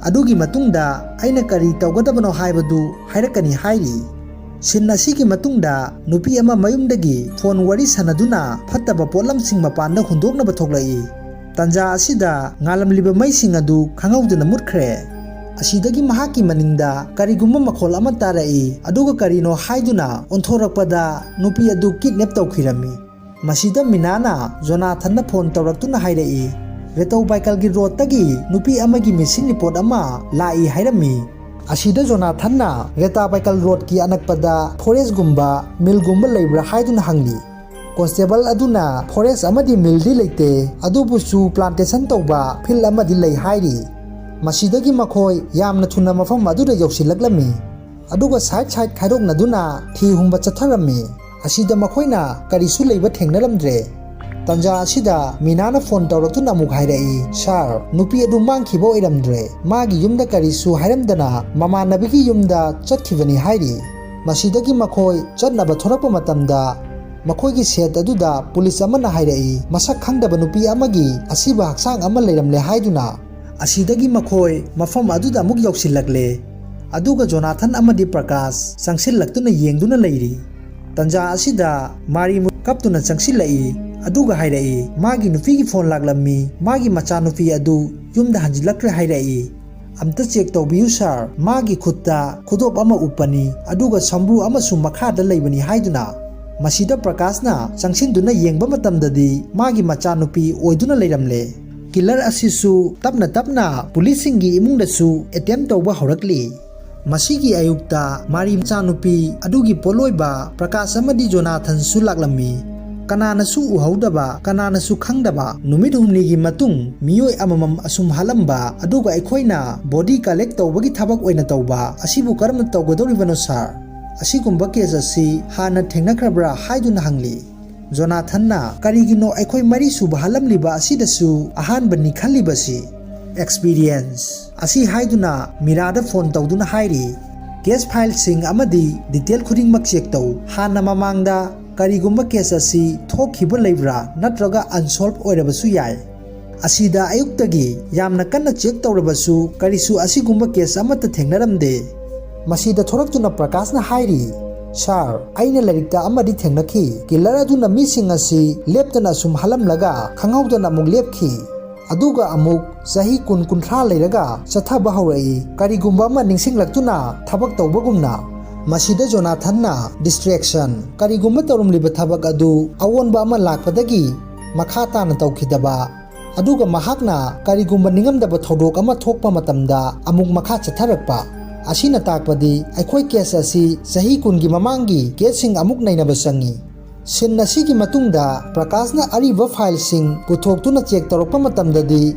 ꯑꯗꯨꯒꯤ ꯃꯇꯨꯡꯗ ꯑꯩꯅ ꯀꯔꯤ ꯇꯧꯒꯗꯕꯅꯣ ꯍꯥꯏꯕꯗꯨ ꯍꯥꯏꯔꯛꯀꯅꯤ" ꯍꯥꯏꯔꯤ꯫ ꯁꯤꯟ ꯑꯁꯤꯒꯤ ꯃꯇꯨꯡꯗ ꯅꯨꯄꯤ ꯑꯃ ꯃꯌꯨꯝꯗꯒꯤ ꯐꯣꯟ ꯋꯥꯔꯤ ꯁꯥꯟꯅꯗꯨꯅ ꯐꯠꯇꯕ ꯄꯣꯠꯂꯝꯁꯤꯡ ꯃꯄꯥꯟꯗ ꯍꯨꯟꯗꯣꯛꯅꯕ ꯊꯣꯛꯂꯛꯏ꯫ ꯇꯥꯟꯖꯥ ꯑꯁꯤꯗ ꯉꯥꯜꯂꯝꯂꯤꯕ ꯃꯩꯁꯤꯡ ꯑꯗꯨ ꯈꯪꯍꯧꯗꯅ ꯃꯨꯠꯈ꯭ꯔꯦ꯫ ꯑꯁꯤꯗꯒꯤ ꯃꯍꯥꯛꯀꯤ ꯃꯅꯤꯡꯗ ꯀꯔꯤꯒꯨꯝꯕ ꯃꯈꯣꯜ ꯑꯃ ꯇꯥꯔꯛꯏ, ꯑꯗꯨꯒ ꯀꯔꯤꯅꯣ ꯍꯥꯏꯗꯨꯅ ꯑꯣꯟꯊꯣꯔꯛꯄꯗ ꯅꯨꯄꯤ ꯑꯗꯨ ꯀꯤꯗꯅꯦꯞ ꯇꯧꯈꯤꯔꯝꯃꯤ꯫ ꯃꯁꯤꯗ ꯃꯤꯅꯥꯅ ꯖꯣꯅꯥꯊꯟꯗ ꯐꯣꯟ ꯇꯧꯔꯛꯇꯨꯅ ꯍꯥꯏꯔꯛꯏ, "ꯔꯦꯇꯧ ꯕꯥꯏꯀꯜꯒꯤ ꯔꯣꯗꯇꯒꯤ ꯅꯨꯄꯤ ꯑꯃꯒꯤ ꯃꯤꯁꯤꯡ ꯔꯤꯄꯣꯔꯠ ꯑꯃ ꯂꯥꯛꯏ" ꯍꯥꯏꯔꯝꯃꯤ꯫ ꯑꯁꯤꯗ ꯖꯣꯅꯥꯊꯟꯅ ꯔꯦꯇꯥ ꯕꯥꯏꯀꯜ ꯔꯣꯗꯀꯤ ꯑꯅꯛꯄꯗ ꯐꯣꯔꯦꯁꯒꯨꯝꯕ, ꯃꯤꯜꯒꯨꯝꯕ ꯂꯩꯕ꯭ꯔꯥ ꯍꯥꯏꯗꯨꯅ ꯍꯪꯂꯤ꯫ ꯀꯣꯟꯁꯇꯦꯕꯜ ꯑꯗꯨꯅ ꯐꯣꯔꯦꯁ ꯑꯃꯗꯤ ꯃꯤꯜꯗꯤ ꯂꯩꯇꯦ, ꯑꯗꯨꯕꯨ ꯆꯨ ꯄ꯭ꯂꯥꯟꯇꯦꯁꯟ ꯇꯧꯕ ꯐꯤꯜ ꯑꯃꯗꯤ ꯂꯩ ꯍꯥꯏꯔꯤ꯫ ꯃꯁꯤꯗꯒꯤ ꯃꯈꯣꯏ ꯌꯥꯝꯅ ꯊꯨꯅ ꯃꯐꯝ ꯑꯗꯨꯗ ꯌꯧꯁꯤꯜꯂꯛꯂꯝꯃꯤ꯫ ꯑꯗꯨꯒ ꯁꯥꯏꯠ ꯁꯥꯏꯠ ꯈꯥꯏꯗꯣꯛꯅꯗꯨꯅ ꯊꯤ ꯍꯨꯝꯕ ꯆꯠꯊꯔꯝꯃꯤ꯫ ꯑꯁꯤꯗ ꯃꯈꯣꯏꯅ ꯀꯔꯤꯁꯨ ꯂꯩꯕ ꯊꯦꯡꯅꯔꯝꯗ꯭ꯔꯦ꯫ ꯇꯥꯟꯖꯥ ꯑꯁꯤꯗ ꯃꯤꯅꯥꯅ ꯐꯣꯟ ꯇꯧꯔꯛꯇꯨꯅ ꯑꯃꯨꯛ ꯍꯥꯏꯔꯛꯏ, "ꯁꯥꯔ, ꯅꯨꯄꯤ ꯑꯗꯨ ꯃꯥꯡꯈꯤꯕ ꯑꯣꯏꯔꯝꯗ꯭ꯔꯦ꯫ ꯃꯥꯒꯤ ꯌꯨꯝꯗ ꯀꯔꯤꯁꯨ ꯍꯥꯏꯔꯝꯗꯅ ꯃꯃꯥꯟꯅꯕꯤꯒꯤ ꯌꯨꯝꯗ ꯆꯠꯈꯤꯕꯅꯤ" ꯍꯥꯏꯔꯤ꯫ ꯃꯁꯤꯗꯒꯤ ꯃꯈꯣꯏ ꯆꯠꯅꯕ ꯊꯣꯔꯛꯄ ꯃꯇꯝꯗ ꯃꯈꯣꯏꯒꯤ ꯁꯦꯠ ꯑꯗꯨꯗ ꯄꯨꯂꯤꯁ ꯑꯃꯅ ꯍꯥꯏꯔꯛꯏ, ꯃꯁꯛ ꯈꯪꯗꯕ ꯅꯨꯄꯤ ꯑꯃꯒꯤ ꯑꯁꯤꯕ ꯍꯛꯆꯥꯡ ꯑꯃ ꯂꯩꯔꯝꯂꯦ ꯍꯥꯏꯗꯨꯅ꯫ ꯑꯁꯤꯗꯒꯤ ꯃꯈꯣꯏ ꯃꯐꯝ ꯑꯗꯨꯗ ꯑꯃꯨꯛ ꯌꯧꯁꯤꯜꯂꯛꯂꯦ꯫ ꯑꯗꯨꯒ ꯖꯣꯅꯥꯊꯟ ꯑꯃꯗꯤ ꯄ꯭ꯔꯀꯥꯁ ꯆꯪꯁꯤꯜꯂꯛꯇꯨꯅ ꯌꯦꯡꯗꯨꯅ ꯂꯩꯔꯤ꯫ ꯇꯟꯖꯥ ꯑꯁꯤꯗ ꯃꯥꯔꯤ ꯀꯞꯇꯨꯅ ꯆꯪꯁꯤꯜꯂꯛꯏ꯫ ꯑꯗꯨꯒ ꯍꯥꯏꯔꯛꯏ, ꯃꯥꯒꯤ ꯅꯨꯄꯤꯒꯤ ꯐꯣꯟ ꯂꯥꯛꯂꯝꯃꯤ, ꯃꯥꯒꯤ ꯃꯆꯥꯅꯨꯄꯤ ꯑꯗꯨ ꯌꯨꯝꯗ ꯍꯟꯖꯤꯜꯂꯛꯈ꯭ꯔꯦ ꯍꯥꯏꯔꯛꯏ꯫ "ꯑꯝꯇ ꯆꯦꯛ ꯇꯧꯕꯤꯌꯨ ꯁꯥꯔ, ꯃꯥꯒꯤ ꯈꯨꯠꯇ ꯈꯨꯗꯣꯞ ꯑꯃ ꯎꯞꯄꯅꯤ, ꯑꯗꯨꯒ ꯁꯝꯕ꯭ꯔꯨ ꯑꯃꯁꯨ ꯃꯈꯥꯗ ꯂꯩꯕꯅꯤ" ꯍꯥꯏꯗꯨꯅ꯫ ꯃꯁꯤꯗ ꯄ꯭ꯔꯀꯥꯁꯅ ꯆꯪꯁꯤꯟꯗꯨꯅ ꯌꯦꯡꯕ ꯃꯇꯝꯗꯗꯤ ꯃꯥꯒꯤ ꯃꯆꯥꯅꯨꯄꯤ ꯑꯣꯏꯗꯨꯅ ꯂꯩꯔꯝꯂꯦ꯫ ꯀꯤꯂꯔ ꯑꯁꯤꯁꯨ ꯇꯞꯅ ꯇꯞꯅ ꯄꯨꯂꯤꯁꯁꯤꯡꯒꯤ ꯏꯃꯨꯡꯗꯁꯨ ꯑꯦꯇꯦꯝ ꯇꯧꯕ ꯍꯧꯔꯛꯂꯤ꯫ ꯃꯁꯤꯒꯤ ꯑꯌꯨꯛꯇ ꯃꯥꯔꯤ ꯃꯆꯥꯅꯨꯄꯤ ꯑꯗꯨꯒꯤ ꯄꯣꯠꯂꯣꯏꯕ ꯄ꯭ꯔꯀꯥꯁ ꯑꯃꯗꯤ ꯖꯣꯅꯥꯊꯟꯁꯨ ꯂꯥꯛꯂꯝꯃꯤ꯫ ꯀꯅꯥꯅꯁꯨ ꯎꯍꯧꯗꯕ, ꯀꯅꯥꯅꯁꯨ ꯈꯪꯗꯕ ꯅꯨꯃꯤꯠ ꯍꯨꯝꯅꯤꯒꯤ ꯃꯇꯨꯡ ꯃꯤꯑꯣꯏ ꯑꯃꯃꯝ ꯑꯁꯨꯝ ꯍꯥꯠꯂꯝꯕ, ꯑꯗꯨꯒ ꯑꯩꯈꯣꯏꯅ ꯕꯣꯗꯤ ꯀꯂꯦꯛ ꯇꯧꯕꯒꯤ ꯊꯕꯛ ꯑꯣꯏꯅ ꯇꯧꯕ ꯑꯁꯤꯕꯨ ꯀꯔꯝꯅ ꯇꯧꯒꯗꯧꯔꯤꯕꯅꯣ ꯁꯥꯔ? ꯑꯁꯤꯒꯨꯝꯕ ꯀꯦꯁ ꯑꯁꯤ ꯍꯥꯟꯅ ꯊꯦꯡꯅꯈ꯭ꯔꯕ꯭ꯔꯥ ꯍꯥꯏꯗꯨꯅ ꯍꯪꯂꯤ꯫ ꯖꯣꯅꯥꯊꯟꯅ, "ꯀꯔꯤꯒꯤꯅꯣ ꯑꯩꯈꯣꯏ ꯃꯔꯤꯁꯨꯕ ꯍꯥꯠꯂꯝꯂꯤꯕ ꯑꯁꯤꯗꯁꯨ ꯑꯍꯥꯟꯕꯅꯤ ꯈꯜꯂꯤꯕꯁꯤ?" "ꯑꯦꯛꯁꯄꯤꯔꯤꯌꯦꯟꯁ" ꯑꯁꯤ ꯍꯥꯏꯗꯨꯅ ꯃꯤꯔꯥꯗ ꯐꯣꯟ ꯇꯧꯗꯨꯅ ꯍꯥꯏꯔꯤ, "ꯀꯦꯁ ꯐꯥꯏꯜꯁꯤꯡ ꯑꯃꯗꯤ ꯗꯤꯇꯦꯜ ꯈꯨꯗꯤꯡꯃꯛ ꯆꯦꯛ ꯇꯧ꯫ ꯍꯥꯟꯅ ꯃꯃꯥꯡꯗ ꯀꯔꯤꯒꯨꯝꯕ ꯀꯦꯁ ꯑꯁꯤ ꯊꯣꯛꯈꯤꯕ ꯂꯩꯕ꯭ꯔꯥ, ꯅꯠꯇ꯭ꯔꯒ ꯑꯟꯁꯣꯜꯕ ꯑꯣꯏꯔꯕꯁꯨ ꯌꯥꯏ꯫ ꯑꯁꯤꯗ ꯑꯌꯨꯛꯇꯒꯤ ꯌꯥꯝꯅ ꯀꯟꯅ ꯆꯦꯛ ꯇꯧꯔꯕꯁꯨ ꯀꯔꯤꯁꯨ ꯑꯁꯤꯒꯨꯝꯕ ꯀꯦꯁ ꯑꯃꯠꯇ ꯊꯦꯡꯅꯔꯝꯗꯦ"꯫ ꯃꯁꯤꯗ ꯊꯣꯔꯛꯇꯨꯅ ꯄ꯭ꯔꯀꯥꯁꯅ ꯍꯥꯏꯔꯤ, "ꯁꯥꯔ, ꯑꯩꯅ ꯂꯥꯏꯔꯤꯛꯇ ꯑꯃꯗꯤ ꯊꯦꯡꯅꯈꯤ꯫ ꯀꯤꯂꯔ ꯑꯗꯨꯅ ꯃꯤꯁꯤꯡ ꯑꯁꯤ ꯂꯦꯞꯇꯅ ꯑꯁꯨꯝ ꯍꯥꯠꯂꯝꯂꯒ ꯈꯪꯍꯧꯗꯅ ꯑꯃꯨꯛ ꯂꯦꯞꯈꯤ꯫ ꯑꯗꯨꯒ ꯑꯃꯨꯛ ꯆꯍꯤ ꯀꯨꯟ ꯀꯨꯟꯊ꯭ꯔꯥ ꯂꯩꯔꯒ ꯆꯠꯊꯕ ꯍꯧꯔꯛꯏ꯫ ꯀꯔꯤꯒꯨꯝꯕ ꯑꯃ ꯅꯤꯡꯁꯤꯡꯂꯛꯇꯨꯅ ꯊꯕꯛ ꯇꯧꯕꯒꯨꯝꯅ"꯫ ꯃꯁꯤꯗ ꯖꯣꯅꯥꯊꯟꯅ ꯗꯤꯁꯇ꯭ꯔꯦꯛꯁꯟ, ꯀꯔꯤꯒꯨꯝꯕ ꯇꯧꯔꯝꯂꯤꯕ ꯊꯕꯛ ꯑꯗꯨ ꯑꯑꯣꯟꯕ ꯑꯃ ꯂꯥꯛꯄꯗꯒꯤ ꯃꯈꯥ ꯇꯥꯅ ꯇꯧꯈꯤꯗꯕ, ꯑꯗꯨꯒ ꯃꯍꯥꯛꯅ ꯀꯔꯤꯒꯨꯝꯕ ꯅꯤꯡꯉꯝꯗꯕ ꯊꯧꯗꯣꯛ ꯑꯃ ꯊꯣꯛꯄ ꯃꯇꯝꯗ ꯑꯃꯨꯛ ꯃꯈꯥ ꯆꯠꯊꯔꯛꯄ꯫ ꯑꯁꯤꯅ ꯇꯥꯛꯄꯗꯤ ꯑꯩꯈꯣꯏ ꯀꯦꯁ ꯑꯁꯤ ꯆꯍꯤ ꯀꯨꯟꯒꯤ ꯃꯃꯥꯡꯒꯤ ꯀꯦꯁꯁꯤꯡ ꯑꯃꯨꯛ ꯅꯩꯅꯕ ꯆꯪꯏ꯫ ꯁꯤꯟ ꯑꯁꯤꯒꯤ ꯃꯇꯨꯡꯗ ꯄ꯭ꯔꯀꯥꯁꯅ ꯑꯔꯤꯕ ꯐꯥꯏꯜꯁꯤꯡ ꯄꯨꯊꯣꯛꯇꯨꯅ ꯆꯦꯛ ꯇꯧꯔꯛꯄ ꯃꯇꯝꯗꯗꯤ,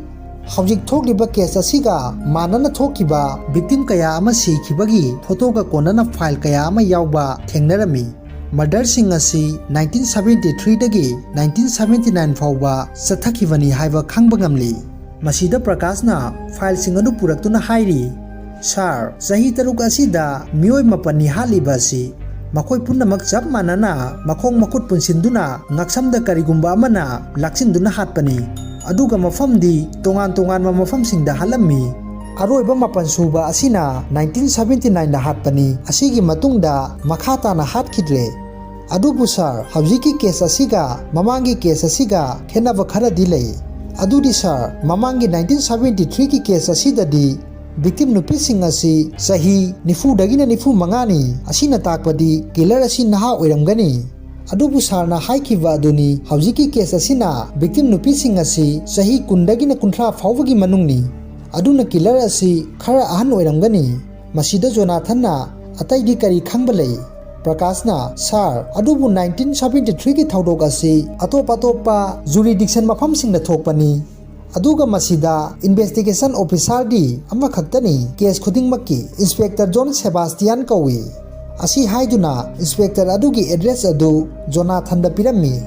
ꯍꯧꯖꯤꯛ ꯊꯣꯛꯂꯤꯕ ꯀꯦꯁ ꯑꯁꯤꯒ ꯃꯥꯟꯅꯅ ꯊꯣꯛꯈꯤꯕ ꯚꯤꯛꯇꯤꯝ ꯀꯌꯥ ꯑꯃ ꯁꯤꯈꯤꯕꯒꯤ ꯐꯣꯇꯣꯒ ꯀꯣꯟꯅꯅ ꯐꯥꯏꯜ ꯀꯌꯥ ꯑꯃ ꯌꯥꯎꯕ ꯊꯦꯡꯅꯔꯝꯃꯤ꯫ ꯃꯔꯗꯔꯁꯤꯡ ꯑꯁꯤ ꯅꯥꯏꯟꯇꯤꯟ ꯁꯚꯦꯟꯇꯤ ꯊ꯭ꯔꯤꯗꯒꯤ ꯅꯥꯏꯟꯇꯤꯟ ꯁꯚꯦꯟꯇꯤ ꯅꯥꯏꯟ ꯐꯥꯎꯕ ꯆꯠꯊꯈꯤꯕꯅꯤ ꯍꯥꯏꯕ ꯈꯪꯕ ꯉꯝꯂꯤ꯫ ꯃꯁꯤꯗ ꯄ꯭ꯔꯀꯥꯁꯅ ꯐꯥꯏꯜꯁꯤꯡ ꯑꯗꯨ ꯄꯨꯔꯛꯇꯨꯅ ꯍꯥꯏꯔꯤ, "ꯁꯥꯔ, ꯆꯍꯤ ꯇꯔꯨꯛ ꯑꯁꯤꯗ ꯃꯤꯑꯣꯏ ꯃꯥꯄꯟꯅꯤ ꯍꯥꯠꯂꯤꯕ ꯑꯁꯤ꯫ ꯃꯈꯣꯏ ꯄꯨꯝꯅꯃꯛ ꯆꯞ ꯃꯥꯟꯅꯅ ꯃꯈꯣꯡ ꯃꯈꯨꯠ ꯄꯨꯟꯁꯤꯟꯗꯨꯅ ꯉꯛꯁꯝꯗ ꯀꯔꯤꯒꯨꯝꯕ ꯑꯃꯅ ꯂꯥꯛꯁꯤꯟꯗꯨꯅ ꯍꯥꯠꯄꯅꯤ꯫ ꯑꯗꯨꯒ ꯃꯐꯝꯗꯤ ꯇꯣꯉꯥꯟ ꯇꯣꯉꯥꯟꯕ ꯃꯐꯝꯁꯤꯡꯗ ꯍꯥꯠꯂꯝꯃꯤ"꯫ ꯑꯔꯣꯏꯕ ꯃꯥꯄꯟ ꯁꯨꯕ ꯑꯁꯤꯅ nineteen seventy nineꯗ ꯍꯥꯠꯄꯅꯤ꯫ ꯑꯁꯤꯒꯤ ꯃꯇꯨꯡꯗ ꯃꯈꯥ ꯇꯥꯅ ꯍꯥꯠꯈꯤꯗ꯭ꯔꯦ꯫ ꯑꯗꯨꯕꯨ ꯁꯥꯔ, ꯍꯧꯖꯤꯛꯀꯤ ꯀꯦꯁ ꯑꯁꯤꯒ ꯃꯃꯥꯡꯒꯤ ꯀꯦꯁ ꯑꯁꯤꯒ ꯈꯦꯠꯅꯕ ꯈꯔꯗꯤ ꯂꯩ꯫ ꯑꯗꯨꯗꯤ ꯁꯥꯔ, ꯃꯃꯥꯡꯒꯤ nineteen seventy threeꯒꯤ ꯀꯦꯁ ꯑꯁꯤꯗꯗꯤ ꯚꯤꯛꯇꯤꯝ ꯅꯨꯄꯤꯁꯤꯡ ꯑꯁꯤ ꯆꯍꯤ ꯅꯤꯐꯨꯗꯒꯤꯅ ꯅꯤꯐꯨ ꯃꯉꯥꯅꯤ꯫ ꯑꯁꯤꯅ ꯇꯥꯛꯄꯗꯤ ꯀꯤꯂꯔ ꯑꯁꯤ ꯅꯍꯥ ꯑꯣꯏꯔꯝꯒꯅꯤ꯫ ꯑꯗꯨꯕꯨ ꯁꯥꯔꯅ ꯍꯥꯏꯈꯤꯕ ꯑꯗꯨꯅꯤ, ꯍꯧꯖꯤꯛꯀꯤ ꯀꯦꯁ ꯑꯁꯤꯅ ꯚꯤꯛꯇꯤꯝ ꯅꯨꯄꯤꯁꯤꯡ ꯑꯁꯤ ꯆꯍꯤ ꯀꯨꯟꯗꯒꯤꯅ ꯀꯨꯟꯊ꯭ꯔꯥ ꯐꯥꯎꯕꯒꯤ ꯃꯅꯨꯡꯅꯤ꯫ ꯑꯗꯨꯅ ꯀꯤꯂꯔ ꯑꯁꯤ ꯈꯔ ꯑꯍꯟ ꯑꯣꯏꯔꯝꯒꯅꯤ꯫ ꯃꯁꯤꯗ ꯖꯣꯅꯥꯊꯟꯅ, "ꯑꯇꯩꯗꯤ ꯀꯔꯤ ꯈꯪꯕ ꯂꯩ?" ꯄ꯭ꯔꯀꯥꯁꯅ, "ꯁꯥꯔ, ꯑꯗꯨꯕꯨ nineteen seventy threeꯒꯤ ꯊꯧꯗꯣꯛ ꯑꯁꯤ ꯑꯇꯣꯞ ꯑꯇꯣꯞꯄ ꯖꯨꯔꯤꯗꯤꯛꯁꯟ ꯃꯐꯝꯁꯤꯡꯗ ꯊꯣꯛꯄꯅꯤ꯫ ꯑꯗꯨꯒ ꯃꯁꯤꯗ ꯏꯟꯚꯦꯁꯇꯤꯒꯦꯁꯟ ꯑꯣꯐꯤꯁꯥꯔꯗꯤ ꯑꯃꯈꯛꯇꯅꯤ꯫ ꯀꯦꯁ ꯈꯨꯗꯤꯡꯃꯛꯀꯤ ꯏꯟꯁꯄꯦꯛꯇꯔ ꯖꯣꯟ ꯁꯦꯕꯥꯁꯇꯤꯌꯥꯟ ꯀꯧꯏ꯫" ꯑꯁꯤ ꯍꯥꯏꯗꯨꯅ ꯏꯟꯁꯄꯦꯛꯇꯔ ꯑꯗꯨꯒꯤ ꯑꯦꯗ꯭ꯔꯦꯁ ꯑꯗꯨ ꯖꯣꯅꯥꯊꯟꯗ ꯄꯤꯔꯝꯃꯤ꯫